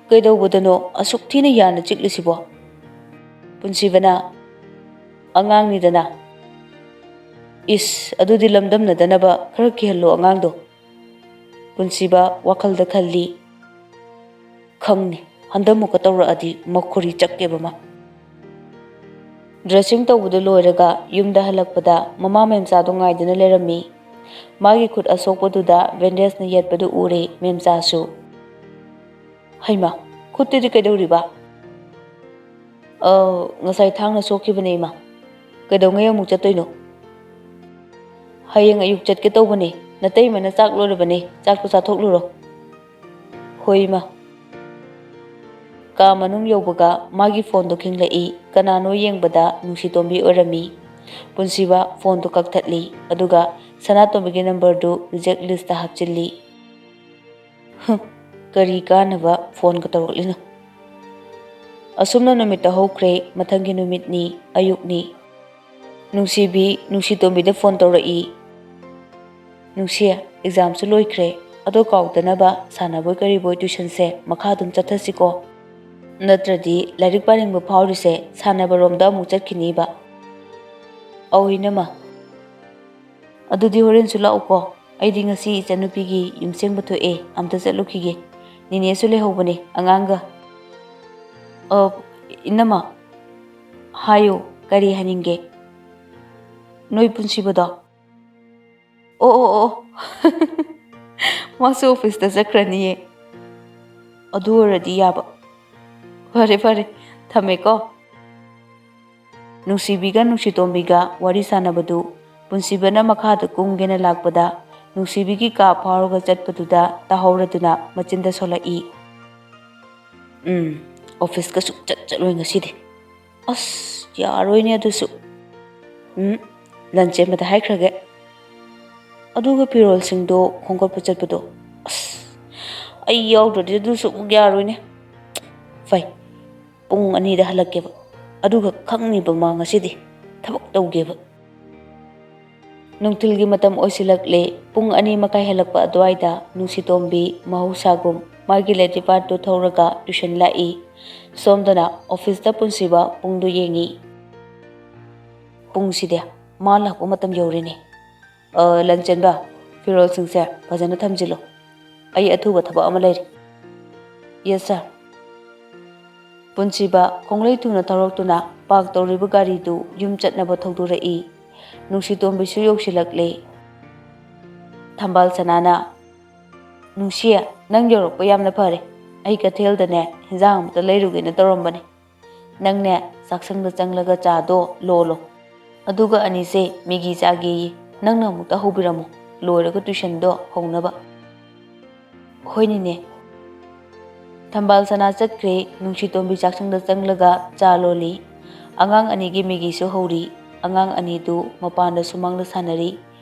"ꯀꯩꯗꯧꯕꯗꯅꯣ ꯑꯁꯨꯛ ꯊꯤꯅ ꯌꯥꯅ ꯆꯤꯛꯂꯤꯁꯤꯕꯣ?" ꯄꯨꯟꯁꯤꯕꯅ, "ꯑꯉꯥꯡꯅꯤꯗꯅ꯫" "ꯏꯁ, ꯑꯗꯨꯗꯤ ꯂꯝꯗꯝꯅꯗꯅꯕ ꯈꯔ ꯀꯤꯍꯜꯂꯣ ꯑꯉꯥꯡꯗꯣ꯫" ꯄꯨꯟꯁꯤꯕ ꯋꯥꯈꯜꯗ ꯈꯜꯂꯤ꯫ "ꯈꯪꯅꯤ, ꯍꯟꯗꯛꯃꯨꯛꯀ ꯇꯧꯔꯛꯑꯗꯤ ꯃꯈꯨꯔꯤ ꯆꯞꯀꯦꯕ ꯃꯥ꯫" ꯗ꯭ꯔꯦꯁꯤꯡ ꯇꯧꯕꯗꯨ ꯂꯣꯏꯔꯒ ꯌꯨꯝꯗ ꯍꯜꯂꯛꯄꯗ ꯃꯃꯥ ꯃꯦꯝꯆꯥꯗꯣ ꯉꯥꯏꯗꯨꯅ ꯂꯩꯔꯝꯃꯤ꯫ ꯃꯥꯒꯤ ꯈꯨꯠ ꯑꯁꯣꯛꯄꯗꯨꯗ ꯕꯦꯟꯗꯦꯖꯅ ꯌꯦꯠꯄꯗꯨ ꯎꯔꯦ ꯃꯦꯝꯆꯥꯁꯨ꯫ "ꯍꯩꯃꯥ, ꯈꯨꯠꯇꯨꯗꯤ ꯀꯩꯗꯧꯔꯤꯕ?" "ꯑ, ꯉꯁꯥꯏ ꯊꯥꯡꯅ ꯁꯣꯛꯈꯤꯕꯅꯦ ꯏꯃꯥ꯫ ꯀꯩꯗꯧꯉꯩ ꯑꯃꯨꯛ ꯆꯠꯇꯣꯏꯅꯣ?" "ꯍꯌꯦꯡ ꯑꯌꯨꯛ ꯆꯠꯀꯦ ꯇꯧꯕꯅꯦ꯫ ꯅꯇꯩꯃꯅ ꯆꯥꯛ ꯂꯣꯏꯔꯕꯅꯦ, ꯆꯥꯛꯇꯣ ꯆꯥꯊꯣꯛꯂꯨꯔꯣ꯫" "ꯍꯣꯏ ꯏꯃꯥ꯫" ꯀꯥ ꯃꯅꯨꯡ ꯌꯧꯕꯒ ꯃꯥꯒꯤ ꯐꯣꯟꯗꯣ ꯈꯤꯡꯂꯛꯏ꯫ ꯀꯅꯥꯅꯣ ꯌꯦꯡꯕꯗ ꯅꯨꯡꯁꯤꯇꯣꯝꯕꯤ ꯑꯣꯏꯔꯝꯃꯤ꯫ ꯄꯨꯟꯁꯤꯕ ꯐꯣꯟꯗꯣ ꯀꯛꯊꯠꯂꯤ, ꯑꯗꯨꯒ ꯁꯅꯥꯇꯣꯝꯕꯤꯒꯤ ꯅꯝꯕꯔꯗꯨ ꯔꯤꯖꯦꯛ ꯂꯤꯁꯇ ꯍꯥꯞꯆꯤꯜꯂꯤ꯫ "ꯍꯨꯝ, ꯀꯔꯤ ꯀꯥꯟꯅꯕ ꯐꯣꯟꯒ ꯇꯧꯔꯛꯂꯤꯅꯣ?" ꯑꯁꯨꯝꯅ ꯅꯨꯃꯤꯠꯇ ꯍꯧꯈ꯭ꯔꯦ꯫ ꯃꯊꯪꯒꯤ ꯅꯨꯃꯤꯠꯅꯤ, ꯑꯌꯨꯛꯅꯤ꯫ ꯅꯨꯡꯁꯤꯕꯤ ꯅꯨꯡꯁꯤꯇꯣꯝꯕꯤꯗ ꯐꯣꯟ ꯇꯧꯔꯛꯏ꯫ "ꯅꯨꯡꯁꯤ, ꯑꯦꯛꯖꯥꯝꯁꯨ ꯂꯣꯏꯈ꯭ꯔꯦ, ꯑꯗꯣ ꯀꯥꯎꯗꯅꯕ ꯁꯥꯟꯅꯕꯣꯏ ꯀꯔꯤꯕꯣꯏ ꯇ꯭ꯌꯨꯁꯟꯁꯦ ꯃꯈꯥ ꯑꯗꯨꯝ ꯆꯠꯊꯁꯤꯀꯣ꯫ ꯅꯠꯇ꯭ꯔꯗꯤ ꯂꯥꯏꯔꯤꯛ ꯄꯥꯅꯤꯡꯕ ꯐꯥꯎꯔꯤꯁꯦ ꯁꯥꯟꯅꯕꯔꯣꯝꯗ ꯑꯃꯨꯛ ꯆꯠꯈꯤꯅꯤꯕ꯫" "ꯑꯧ ꯏꯅꯝꯃ꯫" "ꯑꯗꯨꯗꯤ ꯍꯣꯔꯦꯟꯁꯨ ꯂꯥꯛꯎꯀꯣ꯫ ꯑꯩꯗꯤ ꯉꯁꯤ ꯏꯆꯟꯅꯨꯄꯤꯒꯤ ꯌꯨꯝ ꯁꯦꯡꯕ ꯊꯣꯛꯑꯦ, ꯑꯝꯇ ꯆꯠꯂꯨꯈꯤꯒꯦ꯫ ꯅꯦꯅꯦꯁꯨ ꯂꯩꯍꯧꯕꯅꯦ ꯑꯉꯥꯡꯒ꯫" "ꯑ, ꯏꯅꯝꯃ, ꯍꯥꯏꯌꯨ, ꯀꯔꯤ ꯍꯥꯏꯅꯤꯡꯒꯦ?" "ꯅꯣꯏ ꯄꯨꯟꯁꯤꯕꯗꯣ?" "ꯑꯣ, ꯑꯣ, ꯑꯣ, ꯃꯥꯁꯨ ꯑꯣꯐꯤꯁꯇ ꯆꯠꯈ꯭ꯔꯅꯤꯌꯦ꯫ ꯑꯗꯨ ꯑꯣꯏꯔꯗꯤ ꯌꯥꯕ꯫ ꯐꯔꯦ, ꯐꯔꯦ, ꯊꯝꯃꯦꯀꯣ꯫" ꯅꯨꯡꯁꯤꯕꯤꯒ ꯅꯨꯡꯁꯤꯇꯣꯝꯕꯤꯒ ꯋꯥꯔꯤ ꯁꯥꯟꯅꯕꯗꯨ ꯄꯨꯟꯁꯤꯕꯅ ꯃꯈꯥꯗ ꯀꯨꯝꯒꯦꯅ ꯂꯥꯛꯄꯗ, ꯅꯨꯡꯁꯤꯕꯤꯒꯤ ꯀꯥ ꯐꯥꯎꯔꯒ ꯆꯠꯄꯗꯨꯗ ꯇꯥꯍꯧꯔꯗꯨꯅ ꯃꯆꯤꯟꯗ ꯁꯣꯜꯂꯛꯏ꯫ "ꯎꯝ, ꯑꯣꯐꯤꯁꯀ ꯁꯨꯛꯆꯠ ꯆꯠꯂꯣꯏ ꯉꯁꯤꯗꯤ꯫ ꯑꯁ, ꯌꯥꯔꯣꯏꯅꯦ ꯑꯗꯨꯁꯨ꯫ ꯎꯝ, ꯂꯟꯆꯦꯟꯕꯗ ꯍꯥꯏꯈ꯭ꯔꯒꯦ꯫" ꯑꯗꯨꯒ ꯐꯤꯔꯣꯜꯁꯤꯡꯗꯣ ꯈꯣꯝꯒꯠꯄ ꯆꯠꯄꯗꯣ, ꯑꯁ, ꯑꯩ ꯌꯥꯎꯗ꯭ꯔꯗꯤ ꯑꯗꯨꯁꯨ ꯑꯃꯨꯛ ꯌꯥꯔꯣꯏꯅꯦ꯫ ꯐꯩ, ꯄꯨꯡ ꯑꯅꯤꯗ ꯍꯜꯂꯛꯀꯦꯕ, ꯑꯗꯨꯒ ꯈꯪꯅꯤꯕ ꯃꯥ ꯉꯁꯤꯗꯤ ꯊꯕꯛ ꯇꯧꯒꯦꯕ꯫ ꯅꯨꯡꯊꯤꯜꯒꯤ ꯃꯇꯝ ꯑꯣꯏꯁꯤꯜꯂꯛꯂꯦ꯫ ꯄꯨꯡ ꯑꯅꯤ ꯃꯈꯥꯏ ꯍꯦꯜꯂꯛꯄ ꯑꯗꯨꯋꯥꯏꯗ ꯅꯨꯡꯁꯤꯇꯣꯝꯕꯤ ꯃꯍꯧꯁꯥꯒꯨꯝ ꯃꯥꯒꯤ ꯂꯦꯇꯤꯄꯥꯠꯇꯨ ꯊꯧꯔꯒ ꯇ꯭ꯌꯨꯁꯟ ꯂꯥꯛꯏ꯫ ꯁꯣꯝꯗꯅ ꯑꯣꯐꯤꯁꯇ ꯄꯨꯟꯁꯤꯕ ꯄꯨꯡꯗꯨ ꯌꯦꯡꯉꯤ꯫ "ꯄꯨꯡꯁꯤꯗꯤ ꯃꯥ ꯂꯥꯛꯄ ꯃꯇꯝ ꯌꯧꯔꯦꯅꯦ꯫ ꯑ, ꯂꯟꯆꯦꯟꯕ, ꯐꯤꯔꯣꯜꯁꯤꯡꯁꯦ ꯐꯖꯅ ꯊꯝꯖꯤꯜꯂꯨ꯫ ꯑꯩ ꯑꯊꯨꯕ ꯊꯕꯛ ꯑꯃ ꯂꯩꯔꯦ꯫" "Yes, sir." ꯄꯨꯟꯁꯤꯕ ꯈꯣꯡꯂꯩ ꯊꯨꯅ ꯊꯧꯔꯛꯇꯨꯅ ꯄꯥꯔꯛ ꯇꯧꯔꯤꯕ ꯒꯥꯔꯤꯗꯨ ꯌꯨꯝ ꯆꯠꯅꯕ ꯊꯧꯗꯣꯔꯛꯏ꯫ ꯅꯨꯡꯁꯤꯇꯣꯝꯕꯤꯁꯨ ꯌꯧꯁꯤꯜꯂꯛꯂꯦ꯫ ꯊꯝꯕꯥꯜ ꯁꯅꯥꯅ, "ꯅꯨꯡꯁꯤ, ꯅꯪ ꯌꯧꯔꯛꯄ ꯌꯥꯝꯅ ꯐꯔꯦ꯫ ꯑꯩ ꯀꯩꯊꯦꯜꯗꯅꯦ ꯍꯤꯟꯖꯥꯡ ꯑꯃꯇ ꯂꯩꯔꯨꯒꯦꯅ ꯇꯧꯔꯝꯕꯅꯦ꯫ ꯅꯪꯅꯦ ꯆꯥꯛꯁꯪꯗ ꯆꯪꯂꯒ ꯆꯥꯗꯣ ꯂꯣꯜꯂꯣ꯫ ꯑꯗꯨꯒ ꯑꯅꯤꯁꯦ ꯃꯦꯒꯤ ꯆꯥꯒꯦꯌꯦ꯫ ꯅꯪꯅ ꯑꯃꯨꯛꯇ ꯍꯧꯕꯤꯔꯝꯃꯣ, ꯂꯣꯏꯔꯒ ꯇ꯭ꯌꯨꯁꯟꯗꯣ ꯍꯧꯅꯕ꯫" "ꯍꯣꯏꯅꯤꯅꯦ꯫" ꯊꯝꯕꯥꯜ ꯁꯅꯥ ꯆꯠꯈ꯭ꯔꯦ꯫ ꯅꯨꯡꯁꯤꯇꯣꯝꯕꯤ ꯆꯥꯛꯁꯪꯗ ꯆꯪꯂꯒ ꯆꯥ ꯂꯣꯜꯂꯤ꯫ ꯑꯉꯥꯡ ꯑꯅꯤꯒꯤ ꯃꯦꯒꯤꯁꯨ ꯍꯧꯔꯤ꯫ ꯑꯉꯥꯡ ꯑꯅꯤꯗꯨ ꯃꯄꯥꯟꯗ ꯁꯨꯃꯥꯡꯗ ꯁꯥꯟꯅꯔꯤ꯫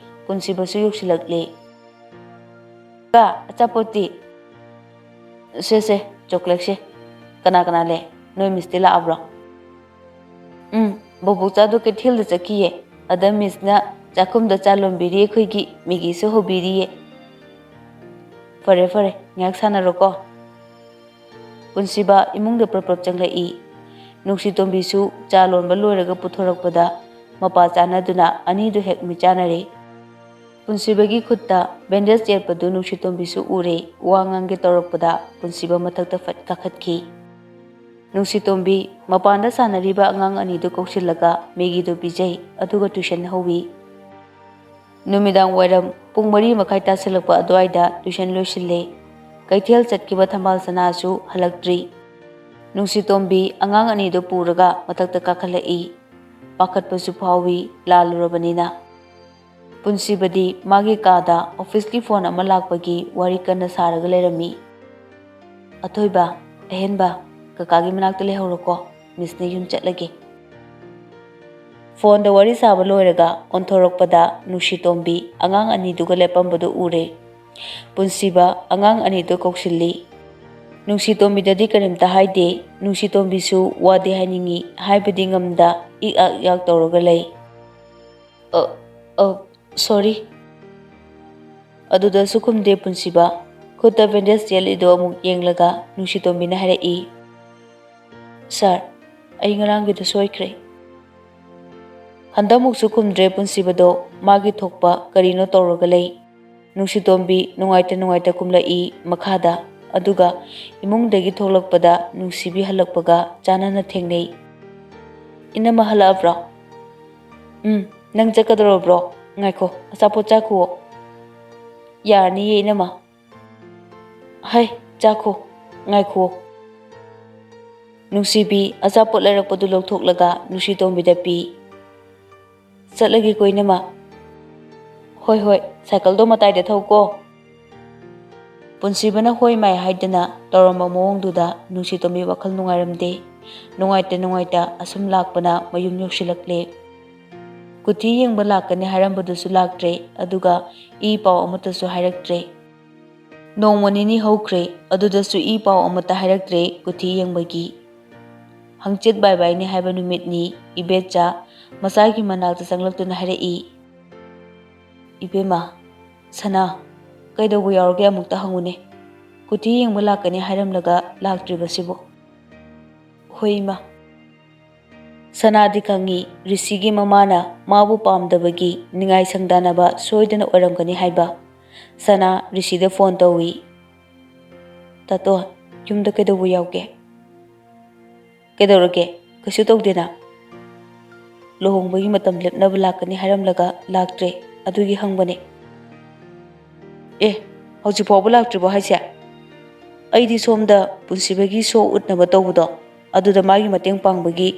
ꯄꯨꯟꯁꯤꯕꯁꯨ ꯌꯧꯁꯤꯜꯂꯛꯂꯦ꯫ "ꯀꯥ, ꯑꯆꯥꯄꯣꯠꯇꯤ?" "ꯁꯦ, ꯁꯦ, ꯆꯣꯀ꯭ꯂꯦꯠꯁꯦ꯫ ꯀꯅꯥ ꯀꯅꯥ ꯂꯩ? ꯅꯣꯏ ꯃꯤꯁꯇꯤ ꯂꯥꯛꯑꯕ꯭ꯔꯣ?" "ꯎꯝ, ꯕꯣꯕꯣꯛꯆꯥꯗꯣ ꯀꯩꯊꯦꯜꯗ ꯆꯠꯈꯤꯌꯦ꯫ ꯑꯗ ꯃꯤꯁꯅ ꯆꯥꯛꯈꯨꯝꯗ ꯆꯥ ꯂꯣꯟꯕꯤꯔꯤ, ꯑꯩꯈꯣꯏꯒꯤ ꯃꯦꯒꯤꯁꯨ ꯍꯧꯕꯤꯔꯤꯌꯦ꯫" "ꯐꯔꯦ, ꯐꯔꯦ, ꯉꯥꯏꯍꯥꯛ ꯁꯥꯟꯅꯔꯣꯀꯣ꯫" ꯄꯨꯟꯁꯤꯕ ꯏꯃꯨꯡꯗ ꯄ꯭ꯔꯞ ꯄ꯭ꯔꯞ ꯆꯪꯂꯛꯏ꯫ ꯅꯨꯡꯁꯤꯇꯣꯝꯕꯤꯁꯨ ꯆꯥ ꯂꯣꯟꯕ ꯂꯣꯏꯔꯒ ꯄꯨꯊꯣꯔꯛꯄꯗ ꯃꯄꯥ ꯆꯥꯟꯅꯗꯨꯅ ꯑꯅꯤꯗꯨ ꯍꯦꯛ ꯃꯤꯠꯆꯥꯟꯅꯔꯦ꯫ ꯄꯨꯟꯁꯤꯕꯒꯤ ꯈꯨꯠꯇ ꯕꯦꯟꯗꯦꯖ ꯌꯦꯠꯄꯗꯨ ꯅꯨꯡꯁꯤꯇꯣꯝꯕꯤꯁꯨ ꯎꯔꯦ꯫ ꯋꯥ ꯉꯥꯡꯒꯦ ꯇꯧꯔꯛꯄꯗ ꯄꯨꯟꯁꯤꯕ ꯃꯊꯛꯇ ꯐꯠ ꯀꯥꯈꯠꯈꯤ꯫ ꯅꯨꯡꯁꯤꯇꯣꯝꯕꯤ ꯃꯄꯥꯟꯗ ꯁꯥꯟꯅꯔꯤꯕ ꯑꯉꯥꯡ ꯑꯅꯤꯗꯨ ꯀꯧꯁꯤꯜꯂꯒ ꯃꯦꯒꯤꯗꯨ ꯄꯤꯖꯩ, ꯑꯗꯨꯒ ꯇ꯭ꯌꯨꯁꯟ ꯍꯧꯏ꯫ ꯅꯨꯃꯤꯗꯥꯡ ꯋꯥꯏꯔꯝ ꯄꯨꯡ ꯃꯔꯤ ꯃꯈꯥꯏ ꯇꯥꯁꯤꯜꯂꯛꯄ ꯑꯗꯨꯋꯥꯏꯗ ꯇ꯭ꯌꯨꯁꯟ ꯂꯣꯏꯁꯤꯜꯂꯦ꯫ ꯀꯩꯊꯦꯜ ꯆꯠꯈꯤꯕ ꯊꯝꯕꯥꯜ ꯁꯅꯥꯁꯨ ꯍꯜꯂꯛꯇ꯭ꯔꯤ꯫ ꯅꯨꯡꯁꯤꯇꯣꯝꯕꯤ ꯑꯉꯥꯡ ꯑꯅꯤꯗꯨ ꯄꯨꯔꯒ ꯃꯊꯛꯇ ꯀꯥꯈꯠꯂꯛꯏ꯫ ꯄꯥꯈꯠꯄꯁꯨ ꯐꯥꯎꯏ, ꯂꯥꯜꯂꯨꯔꯕꯅꯤꯅ꯫ ꯄꯨꯟꯁꯤꯕꯗꯤ ꯃꯥꯒꯤ ꯀꯥꯗ ꯑꯣꯐꯤꯁꯀꯤ ꯐꯣꯟ ꯑꯃ ꯂꯥꯛꯄꯒꯤ ꯋꯥꯔꯤ ꯀꯟꯅ ꯁꯥꯔꯒ ꯂꯩꯔꯝꯃꯤ꯫ "ꯑꯊꯣꯏꯕ, ꯑꯍꯦꯟꯕ, ꯀꯀꯥꯒꯤ ꯃꯅꯥꯛꯇ ꯂꯩꯍꯧꯔꯣꯀꯣ, ꯃꯤꯁꯅ ꯌꯨꯝ ꯆꯠꯂꯒꯦ꯫" ꯐꯣꯟꯗ ꯋꯥꯔꯤ ꯁꯥꯕ ꯂꯣꯏꯔꯒ ꯑꯣꯟꯊꯣꯔꯛꯄꯗ ꯅꯨꯡꯁꯤꯇꯣꯝꯕꯤ ꯑꯉꯥꯡ ꯑꯅꯤꯗꯨꯒ ꯂꯦꯞꯄꯝꯕꯗꯨ ꯎꯔꯦ꯫ ꯄꯨꯟꯁꯤꯕ ꯑꯉꯥꯡ ꯑꯅꯤꯗꯨ ꯀꯧꯁꯤꯜꯂꯤ꯫ ꯅꯨꯡꯁꯤꯇꯣꯝꯕꯤꯗꯗꯤ ꯀꯔꯤꯝꯇ ꯍꯥꯏꯗꯦ꯫ ꯅꯨꯡꯁꯤꯇꯣꯝꯕꯤꯁꯨ ꯋꯥꯗꯤ ꯍꯥꯏꯅꯤꯡꯏ, ꯍꯥꯏꯕꯗꯤ ꯉꯝꯗ ꯏꯛ ꯑꯛ ꯏꯛ ꯑꯛ ꯇꯧꯔꯒ ꯂꯩ꯫ "ꯑ, ꯑ, "ꯁꯣꯔꯤ꯫" ꯑꯗꯨꯗꯁꯨ ꯈꯨꯝꯗꯦ ꯄꯨꯟꯁꯤꯕ꯫ ꯈꯨꯠꯇ ꯕꯦꯟꯗꯦꯖ ꯌꯦꯠꯂꯤꯗꯣ ꯑꯃꯨꯛ ꯌꯦꯡꯂꯒ ꯅꯨꯡꯁꯤꯇꯣꯝꯕꯤꯅ ꯍꯥꯏꯔꯛꯏ, "ꯁꯥꯔ, ꯑꯩ ꯉꯔꯥꯡꯒꯤꯗꯣ ꯁꯣꯏꯈ꯭ꯔꯦ꯫" ꯍꯟꯗꯛꯃꯨꯛꯁꯨ ꯈꯨꯝꯗ꯭ꯔꯦ ꯄꯨꯟꯁꯤꯕꯗꯣ꯫ ꯃꯥꯒꯤ ꯊꯣꯛꯄ ꯀꯔꯤꯅꯣ ꯇꯧꯔꯒ ꯂꯩ꯫ ꯅꯨꯡꯁꯤꯇꯣꯝꯕꯤ ꯅꯨꯡꯉꯥꯏꯇ ꯅꯨꯡꯉꯥꯏꯇ ꯀꯨꯝꯂꯛꯏ ꯃꯈꯥꯗ꯫ ꯑꯗꯨꯒ ꯏꯃꯨꯡꯗꯒꯤ ꯊꯣꯛꯂꯛꯄꯗ ꯅꯨꯡꯁꯤꯕꯤ ꯍꯜꯂꯛꯄꯒ ꯆꯥꯟꯅꯅ ꯊꯦꯡꯅꯩ꯫ "ꯏꯅꯝꯃ ꯍꯜꯂꯛꯑꯕ꯭ꯔꯣ?" "ꯎꯝ, ꯅꯪ ꯆꯠꯀꯗꯧꯔꯕ꯭ꯔꯣ? ꯉꯥꯏꯈꯣ, ꯑꯆꯥꯄꯣꯠ ꯆꯥꯈꯨꯑꯣ꯫" "ꯌꯥꯔꯅꯤꯌꯦ ꯏꯅꯝꯃ꯫" "ꯍꯩ, ꯆꯥꯈꯣ, ꯉꯥꯏꯈꯨꯑꯣ꯫" ꯅꯨꯡꯁꯤꯕꯤ ꯑꯆꯥꯄꯣꯠ ꯂꯩꯔꯛꯄꯗꯨ ꯂꯧꯊꯣꯛꯂꯒ ꯅꯨꯡꯁꯤꯇꯣꯝꯕꯤꯗ ꯄꯤ꯫ "ꯆꯠꯂꯒꯦꯀꯣ ꯏꯅꯝꯃ꯫" "ꯍꯣꯏ, ꯍꯣꯏ, ꯁꯥꯏꯀꯜꯗꯣ ꯃꯇꯥꯏꯗ ꯊꯧꯀꯣ꯫" ꯄꯨꯟꯁꯤꯕꯅ ꯍꯣꯏ ꯃꯥꯏ ꯍꯥꯏꯗꯅ ꯇꯧꯔꯝꯕ ꯃꯑꯣꯡꯗꯨꯗ ꯅꯨꯡꯁꯤꯇꯣꯝꯕꯤ ꯋꯥꯈꯜ ꯅꯨꯡꯉꯥꯏꯔꯝꯗꯦ꯫ ꯅꯨꯡꯉꯥꯏꯇ ꯅꯨꯡꯉꯥꯏꯇ ꯑꯁꯨꯝ ꯂꯥꯛꯄꯅ ꯃꯌꯨꯝ ꯌꯧꯁꯤꯜꯂꯛꯂꯦ꯫ ꯀꯨꯊꯤ ꯌꯦꯡꯕ ꯂꯥꯛꯀꯅꯤ ꯍꯥꯏꯔꯝꯕꯗꯨꯁꯨ ꯂꯥꯛꯇ꯭ꯔꯦ, ꯑꯗꯨꯒ ꯏ ꯄꯥꯎ ꯑꯃꯠꯇꯁꯨ ꯍꯥꯏꯔꯛꯇ꯭ꯔꯦ꯫ ꯅꯣꯡꯃ ꯅꯤꯅꯤ ꯍꯧꯈ꯭ꯔꯦ, ꯑꯗꯨꯗꯁꯨ ꯏ ꯄꯥꯎ ꯑꯃꯠꯇ ꯍꯥꯏꯔꯛꯇ꯭ꯔꯦ ꯀꯨꯊꯤ ꯌꯦꯡꯕꯒꯤ꯫ ꯍꯪꯆꯤꯠ ꯕꯥꯏ ꯕꯥꯏꯅꯤ ꯍꯥꯏꯕ ꯅꯨꯃꯤꯠꯅꯤ꯫ ꯏꯕꯦꯆꯥ ꯃꯆꯥꯒꯤ ꯃꯅꯥꯛꯇ ꯆꯪꯂꯛꯇꯨꯅ ꯍꯥꯏꯔꯛꯏ, "ꯏꯕꯦꯝꯃ, ꯁꯅꯥ, ꯀꯩꯗꯧꯕ ꯌꯥꯎꯔꯒꯦ ꯑꯃꯨꯛꯇ ꯍꯪꯉꯨꯅꯦ꯫ ꯀꯨꯊꯤ ꯌꯦꯡꯕ ꯂꯥꯛꯀꯅꯤ ꯍꯥꯏꯔꯝꯂꯒ ꯂꯥꯛꯇ꯭ꯔꯤꯕꯁꯤꯕꯨ?" "ꯍꯣꯏ ꯏꯃꯥ꯫" ꯁꯅꯥꯗꯤ ꯈꯪꯉꯤ, ꯔꯤꯁꯤꯒꯤ ꯃꯃꯥꯅ ꯃꯥꯕꯨ ꯄꯥꯝꯗꯕꯒꯤ ꯅꯤꯡꯉꯥꯏ ꯁꯪꯗꯥꯅꯕ ꯁꯣꯏꯗꯅ ꯑꯣꯏꯔꯝꯒꯅꯤ ꯍꯥꯏꯕ꯫ ꯁꯅꯥ ꯔꯤꯁꯤꯗ ꯐꯣꯟ ꯇꯧꯏ꯫ "ꯇꯥꯇꯣꯟ, ꯌꯨꯝꯗ ꯀꯩꯗꯧꯕ ꯌꯥꯎꯒꯦ?" "ꯀꯩꯗꯧꯔꯒꯦ? ꯀꯩꯁꯨ ꯇꯧꯗꯦꯅ꯫ ꯂꯨꯍꯣꯡꯕꯒꯤ ꯃꯇꯝ ꯂꯦꯞꯅꯕ ꯂꯥꯛꯀꯅꯤ ꯍꯥꯏꯔꯝꯂꯒ ꯂꯥꯛꯇ꯭ꯔꯦ, ꯑꯗꯨꯒꯤ ꯍꯪꯕꯅꯦ꯫" "ꯑꯦ, ꯍꯧꯖꯤꯛ ꯐꯥꯎꯕ ꯂꯥꯛꯇ꯭ꯔꯤꯕꯣ ꯍꯥꯏꯁꯦ? ꯑꯩꯗꯤ ꯁꯣꯝꯗ ꯄꯨꯟꯁꯤꯕꯒꯤ ꯁꯣ ꯎꯠꯅꯕ ꯇꯧꯕꯗꯣ, ꯑꯗꯨꯗ ꯃꯥꯒꯤ ꯃꯇꯦꯡ ꯄꯥꯡꯕꯒꯤ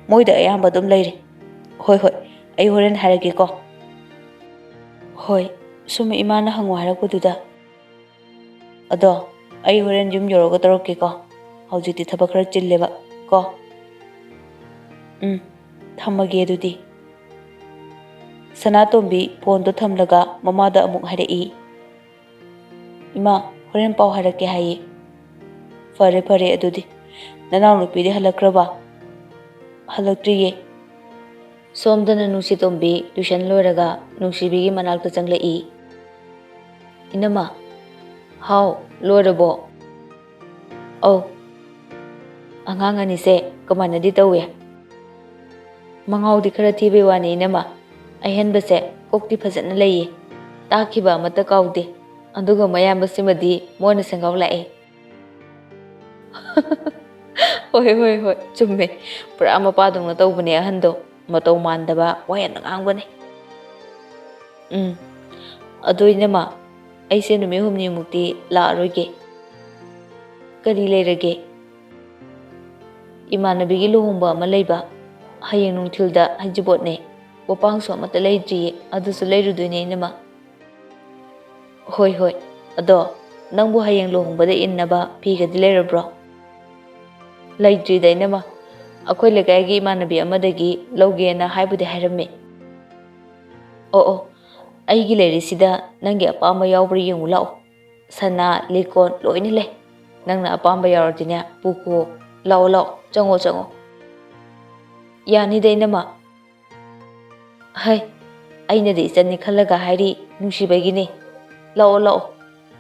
ꯃꯣꯏꯗ ꯑꯌꯥꯝꯕ ꯑꯗꯨꯝ ꯂꯩꯔꯦ꯫ ꯍꯣꯏ, ꯍꯣꯏ, ꯑꯩ ꯍꯣꯔꯦꯟ ꯍꯥꯏꯔꯛꯀꯦꯀꯣ꯫" "ꯍꯣꯏ, ꯁꯨꯝ ꯏꯃꯥꯅ ꯍꯪꯉꯣ ꯍꯥꯏꯔꯛꯄꯗꯨꯗ꯫ ꯑꯗꯣ ꯑꯩ ꯍꯣꯔꯦꯟ ꯌꯨꯝ ꯌꯧꯔꯒ ꯇꯧꯔꯛꯀꯦꯀꯣ꯫ ꯍꯧꯖꯤꯛꯇꯤ ꯊꯕꯛ ꯈꯔ ꯆꯤꯜꯂꯦꯕ ꯀꯣ꯫ ꯎꯝ, ꯊꯝꯃꯒꯦ ꯑꯗꯨꯗꯤ꯫" ꯁꯅꯥꯇꯣꯝꯕꯤ ꯐꯣꯟꯗꯣ ꯊꯝꯂꯒ ꯃꯃꯥꯗ ꯑꯃꯨꯛ ꯍꯥꯏꯔꯛꯏ, "ꯏꯃꯥ, ꯍꯣꯔꯦꯟ ꯄꯥꯎ ꯍꯥꯏꯔꯛꯀꯦ ꯍꯥꯏꯌꯦ꯫" "ꯐꯔꯦ, ꯐꯔꯦ ꯑꯗꯨꯗꯤ꯫ ꯅꯅꯥꯎꯅꯨꯄꯤꯗꯤ ꯍꯜꯂꯛꯈ꯭ꯔꯕ?" "ꯍꯜꯂꯛꯇ꯭ꯔꯤꯌꯦ꯫" ꯁꯣꯝꯗꯅ ꯅꯨꯡꯁꯤꯇꯣꯝꯕꯤ tuition ꯂꯣꯏꯔꯒ ꯅꯨꯡꯁꯤꯕꯤꯒꯤ ꯃꯅꯥꯛꯇ ꯆꯪꯂꯛꯏ꯫ "ꯏꯅꯝꯃ, ꯍꯥꯎ, ꯂꯣꯏꯔꯕꯣ?" "ꯑꯧ, ꯑꯉꯥꯡ ꯑꯅꯤꯁꯦ ꯀꯃꯥꯏꯅꯗꯤ ꯇꯧꯏ?" "ꯃꯉꯥꯎꯗꯤ ꯈꯔ ꯊꯤꯕꯩ ꯋꯥꯅꯤ ꯏꯅꯝꯃ, ꯑꯍꯦꯟꯕꯁꯦ ꯀꯣꯛꯇꯤ ꯐꯖꯅ ꯂꯩꯌꯦ, ꯇꯥꯛꯈꯤꯕ ꯑꯃꯠꯇ ꯀꯥꯎꯗꯦ, ꯑꯗꯨꯒ ꯃꯌꯥꯝꯕꯁꯤꯃꯗꯤ ꯃꯣꯏꯅ ꯁꯦꯝꯒꯥꯎ ꯂꯥꯛꯑꯦ꯫" "ꯍꯣꯏ, ꯍꯣꯏ, ꯍꯣꯏ, ꯆꯨꯝꯃꯦ꯫ ꯄꯨꯔꯥ ꯃꯄꯥꯗꯧꯅ ꯇꯧꯕꯅꯦ ꯑꯍꯟꯗꯣ꯫ ꯃꯇꯧ ꯃꯥꯟꯗꯕ ꯋꯥ ꯌꯥꯝꯅ ꯉꯥꯡꯕꯅꯦ꯫" "ꯎꯝ, ꯑꯗꯣ ꯏꯅꯝꯃ, ꯑꯩꯁꯦ ꯅꯨꯃꯤꯠ ꯍꯨꯝꯅꯤꯃꯨꯛꯇꯤ ꯂꯥꯛꯑꯔꯣꯏꯒꯦ꯫" "ꯀꯔꯤ ꯂꯩꯔꯒꯦ?" "ꯏꯃꯥꯟꯅꯕꯤꯒꯤ ꯂꯨꯍꯣꯡꯕ ꯑꯃ ꯂꯩꯕ꯫ ꯍꯌꯦꯡ ꯅꯨꯡꯊꯤꯜꯗ ꯍꯩꯖꯤꯡꯄꯣꯠꯅꯦ꯫ ꯄꯣꯄꯥꯡꯁꯨ ꯑꯃꯠꯇ ꯂꯩꯗ꯭ꯔꯤꯌꯦ, ꯑꯗꯨꯁꯨ ꯂꯩꯔꯨꯗꯣꯏꯅꯦ ꯏꯅꯝꯃ꯫" "ꯍꯣꯏ, ꯍꯣꯏ꯫ ꯑꯗꯣ ꯅꯪꯕꯨ ꯍꯌꯦꯡ ꯂꯨꯍꯣꯡꯕꯗ ꯏꯟꯅꯕ ꯐꯤꯒꯗꯤ ꯂꯩꯔꯕ꯭ꯔꯣ?" "ꯂꯩꯇ꯭ꯔꯤꯗ ꯏꯅꯝꯃ, ꯑꯩꯈꯣꯏ ꯂꯩꯀꯥꯏꯒꯤ ꯏꯃꯥꯟꯅꯕꯤ ꯑꯃꯗꯒꯤ ꯂꯧꯒꯦꯅ ꯍꯥꯏꯕꯨꯗꯤ ꯍꯥꯏꯔꯝꯃꯦ꯫" "ꯑꯣ, ꯑꯣ, ꯑꯩꯒꯤ ꯂꯩꯔꯤꯁꯤꯗ ꯅꯪꯒꯤ ꯑꯄꯥꯝꯕ ꯌꯥꯎꯕ꯭ꯔꯥ ꯌꯦꯡꯉꯨ ꯂꯥꯛꯑꯣ꯫ ꯁꯅꯥ, ꯂꯤꯛꯀꯣꯟ ꯂꯣꯏꯅ ꯂꯩ꯫ ꯅꯪꯅ ꯑꯄꯥꯝꯕ ꯌꯥꯎꯔꯗꯤꯅꯦ ꯄꯨꯈꯣ꯫ ꯂꯥꯛꯑꯣ, ꯂꯥꯛꯑꯣ, ꯆꯪꯉꯣ, ꯆꯪꯉꯣ꯫" "ꯌꯥꯅꯤꯗ ꯏꯅꯝꯃ꯫" "ꯍꯩ, ꯑꯩꯅꯗꯤ ꯏꯆꯟꯅꯤ ꯈꯜꯂꯒ ꯍꯥꯏꯔꯤ, ꯅꯨꯡꯁꯤꯕꯒꯤꯅꯤ꯫ ꯂꯥꯛꯑꯣ, ꯂꯥꯛꯑꯣ꯫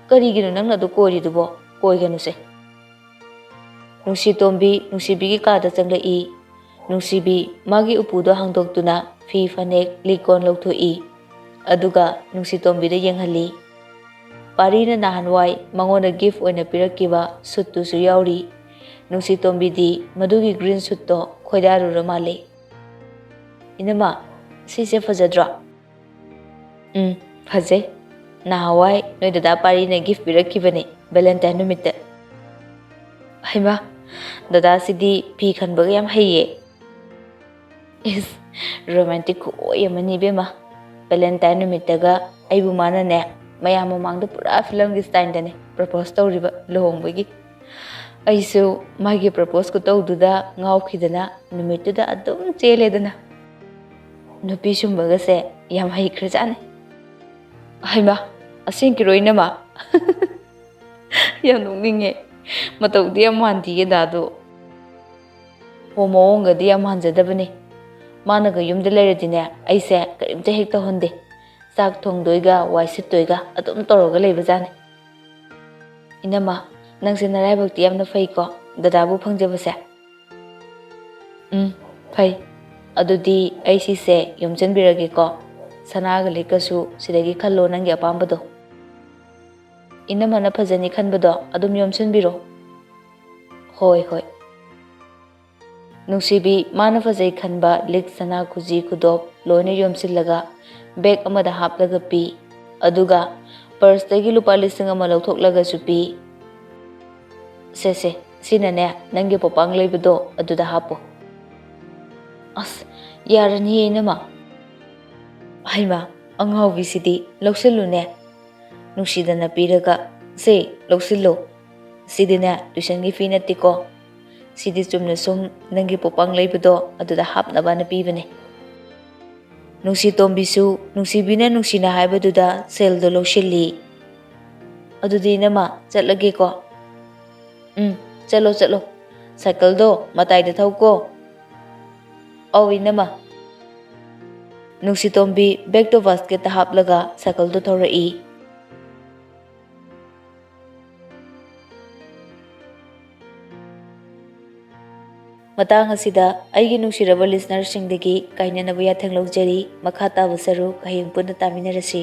ꯀꯔꯤꯒꯤꯅꯣ ꯅꯪꯅ ꯑꯗꯨ ꯀꯣꯏꯔꯤꯗꯨꯕꯣ? ꯀꯣꯏꯒꯅꯨꯁꯦ꯫" ꯅꯨꯡꯁꯤꯇꯣꯝꯕꯤ ꯅꯨꯡꯁꯤꯕꯤꯒꯤ ꯀꯥꯗ ꯆꯪꯂꯛꯏ꯫ ꯅꯨꯡꯁꯤꯕꯤ ꯃꯥꯒꯤ ꯎꯄꯨꯗꯣ ꯍꯥꯡꯗꯣꯛꯇꯨꯅ ꯐꯤ ꯐꯅꯦꯛ ꯂꯤꯛꯀꯣꯟ ꯂꯧꯊꯣꯛꯏ꯫ ꯑꯗꯨꯒ ꯅꯨꯡꯁꯤꯇꯣꯝꯕꯤꯗ ꯌꯦꯡꯍꯜꯂꯤ꯫ ꯄꯥꯔꯤꯅ ꯅꯍꯥꯟꯋꯥꯏ ꯃꯉꯣꯟꯗ gift ꯑꯣꯏꯅ ꯄꯤꯔꯛꯈꯤꯕ ꯁꯨꯠꯇꯨꯁꯨ ꯌꯥꯎꯔꯤ꯫ ꯅꯨꯡꯁꯤꯇꯣꯝꯕꯤꯗꯤ ꯃꯗꯨꯒꯤ green ꯁꯨꯠꯇꯣ ꯈꯣꯏꯗꯥꯔꯨꯔ ꯃꯥꯜꯂꯦ꯫ "ꯏꯅꯝꯃ, ꯁꯤꯁꯦ ꯐꯖꯗ꯭ꯔꯣ?" "ꯎꯝ, ꯐꯖꯩ꯫ ꯅꯍꯥꯟꯋꯥꯏ ꯅꯣꯏ ꯗꯗꯥ ꯄꯥꯔꯤꯅ gift ꯄꯤꯔꯛꯈꯤꯕꯅꯦ Valentine ꯅꯨꯃꯤꯠꯇ꯫" "ꯍꯩꯃꯥ, ꯗꯗꯥꯁꯤꯗꯤ ꯐꯤ ꯈꯟꯕꯒ ꯌꯥꯝ ꯍꯩꯌꯦ꯫" "ꯏꯁ, romantic ꯈꯨꯑꯣꯏ ꯑꯃꯅꯤ ꯏꯕꯦꯝꯃ꯫ Valentine ꯅꯨꯃꯤꯠꯇꯒ ꯑꯩꯕꯨ ꯃꯥꯅꯅꯦ ꯃꯌꯥꯝ ꯃꯃꯥꯡꯗ ꯄꯨꯔꯥ ꯐꯤꯂꯝꯒꯤ styleꯗꯅꯦ propose ꯇꯧꯔꯤꯕ ꯂꯨꯍꯣꯡꯕꯒꯤ꯫ ꯑꯩꯁꯨ ꯃꯥꯒꯤ propose ꯈꯨꯇꯧꯗꯨꯗ ꯉꯥꯎꯈꯤꯗꯅ ꯅꯨꯃꯤꯠꯇꯨꯗ ꯑꯗꯨꯝ ꯆꯦꯜꯂꯦꯗꯅ꯫ ꯅꯨꯄꯤ ꯁꯨꯝꯕꯒꯁꯦ ꯌꯥꯝ ꯍꯩꯈ꯭ꯔꯖꯥꯠꯅꯤ꯫" "ꯍꯩꯃꯥ, ꯑꯁꯦꯡꯀꯤꯔꯣ ꯏꯅꯝꯃ?" "ꯌꯥꯝ ꯅꯣꯛꯅꯤꯡꯉꯦ꯫ ꯃꯇꯧꯗꯤ ꯌꯥꯝ ꯃꯥꯟꯗꯤꯌꯦ ꯗꯥꯗꯣ꯫ ꯍꯣ, ꯃꯑꯣꯡꯒꯗꯤ ꯌꯥꯝ ꯃꯥꯟꯖꯗꯕꯅꯦ꯫ ꯃꯥꯅꯒ ꯌꯨꯝꯗ ꯂꯩꯔꯗꯤꯅꯦ, ꯑꯩꯁꯦ ꯀꯔꯤꯝꯇ ꯍꯦꯛ ꯇꯧꯍꯟꯗꯦ꯫ ꯆꯥꯛ ꯊꯣꯡꯗꯣꯏꯒ ꯋꯥꯏ ꯁꯤꯠꯇꯣꯏꯒ ꯑꯗꯨꯝ ꯇꯧꯔꯒ ꯂꯩꯕꯖꯥꯠꯅꯤ꯫ ꯏꯅꯝꯃ, ꯅꯪꯁꯦ ꯅꯔꯥꯏꯕꯛꯇꯤ ꯌꯥꯝꯅ ꯐꯩꯀꯣ, ꯗꯗꯥꯕꯨ ꯐꯪꯖꯕꯁꯦ꯫ ꯎꯝ, ꯐꯩ꯫ ꯑꯗꯨꯗꯤ ꯑꯩ ꯁꯤꯁꯦ ꯌꯣꯝꯁꯤꯟꯕꯤꯔꯒꯦꯀꯣ꯫ ꯁꯅꯥꯒ ꯂꯤꯛꯀꯁꯨ ꯁꯤꯗꯒꯤ ꯈꯜꯂꯣ ꯅꯪꯒꯤ ꯑꯄꯥꯝꯕꯗꯣ꯫ ꯏꯅꯝꯃꯅ ꯐꯖꯅꯤ ꯈꯟꯕꯗꯣ ꯑꯗꯨꯝ ꯌꯣꯝꯁꯤꯟꯕꯤꯔꯣ꯫ ꯍꯣꯏ, ꯍꯣꯏ꯫ ꯅꯨꯡꯁꯤꯕꯤ ꯃꯥꯅ ꯐꯖꯩ ꯈꯟꯕ ꯂꯤꯛ, ꯁꯅꯥ, ꯈꯨꯖꯤ, ꯈꯨꯗꯣꯞ ꯂꯣꯏꯅ ꯌꯣꯝꯁꯤꯜꯂꯒ ꯕꯦꯒ ꯑꯃꯗ ꯍꯥꯞꯂꯒ ꯄꯤ꯫ ꯑꯗꯨꯒ ꯄꯔꯁꯇꯒꯤ ꯂꯨꯄꯥ ꯂꯤꯁꯤꯡ ꯑꯃ ꯂꯧꯊꯣꯛꯂꯒꯁꯨ ꯄꯤ꯫ "ꯁꯦ, ꯁꯦ, ꯁꯤꯅꯅꯦ ꯅꯪꯒꯤ ꯄꯣꯄꯥꯡ ꯂꯩꯕꯗꯣ ꯑꯗꯨꯗ ꯍꯥꯞꯄꯣ꯫" "ꯑꯁ, ꯌꯥꯔꯅꯤꯌꯦ ꯏꯅꯝꯃ꯫" "ꯍꯩꯃꯥ, ꯑꯉꯥꯎꯕꯤꯁꯤꯗꯤ, ꯂꯧꯁꯤꯜꯂꯨꯅꯦ꯫" ꯅꯨꯡꯁꯤꯗꯅ ꯄꯤꯔꯒ, "ꯁꯦ, ꯂꯧꯁꯤꯜꯂꯣ꯫ ꯁꯤꯗꯤꯅꯦ ꯇꯨꯏꯁꯟꯒꯤ ꯐꯤ ꯅꯠꯇꯦꯀꯣ꯫ ꯁꯤꯗꯤ ꯆꯨꯝꯅ ꯁꯨꯝ ꯅꯪꯒꯤ ꯄꯣꯄꯥꯡ ꯂꯩꯕꯗꯣ ꯑꯗꯨꯗ ꯍꯥꯞꯅꯕꯅ ꯄꯤꯕꯅꯦ꯫" ꯅꯨꯡꯁꯤꯇꯣꯝꯕꯤꯁꯨ ꯅꯨꯡꯁꯤꯕꯤꯅ ꯅꯨꯡꯁꯤꯅ ꯍꯥꯏꯕꯗꯨꯗ ꯁꯦꯜꯗꯣ ꯂꯧꯁꯤꯜꯂꯤ꯫ "ꯑꯗꯨꯗꯤ ꯏꯅꯝꯃ, ꯆꯠꯂꯒꯦꯀꯣ꯫" "ꯎꯝ, ꯆꯠꯂꯣ, ꯆꯠꯂꯣ꯫ ꯁꯥꯏꯀꯜꯗꯣ ꯃꯇꯥꯏꯗ ꯊꯧꯀꯣ꯫" "ꯑꯧ, ꯏꯅꯝꯃ꯫" ꯅꯨꯡꯁꯤꯇꯣꯝꯕꯤ ꯕꯦꯒꯇꯣ ꯕꯥꯁꯀꯦꯠꯇ ꯍꯥꯞꯂꯒ ꯁꯥꯏꯀꯜꯗꯣ ꯊꯧꯔꯛꯏ꯫ ꯃꯇꯥꯡ ꯑꯁꯤꯗ ꯑꯩꯒꯤ ꯅꯨꯡꯁꯤꯔꯕ ꯂꯤꯁꯅꯔꯁꯤꯡꯗꯒꯤ ꯀꯥꯏꯅꯅꯕ ꯌꯥꯊꯪ ꯂꯧꯖꯔꯤ꯫ ꯃꯈꯥ ꯇꯥꯕ ꯁꯔꯨꯛ ꯍꯌꯦꯡ ꯄꯨꯟꯅ ꯇꯥꯃꯤꯟꯅꯔꯁꯤ꯫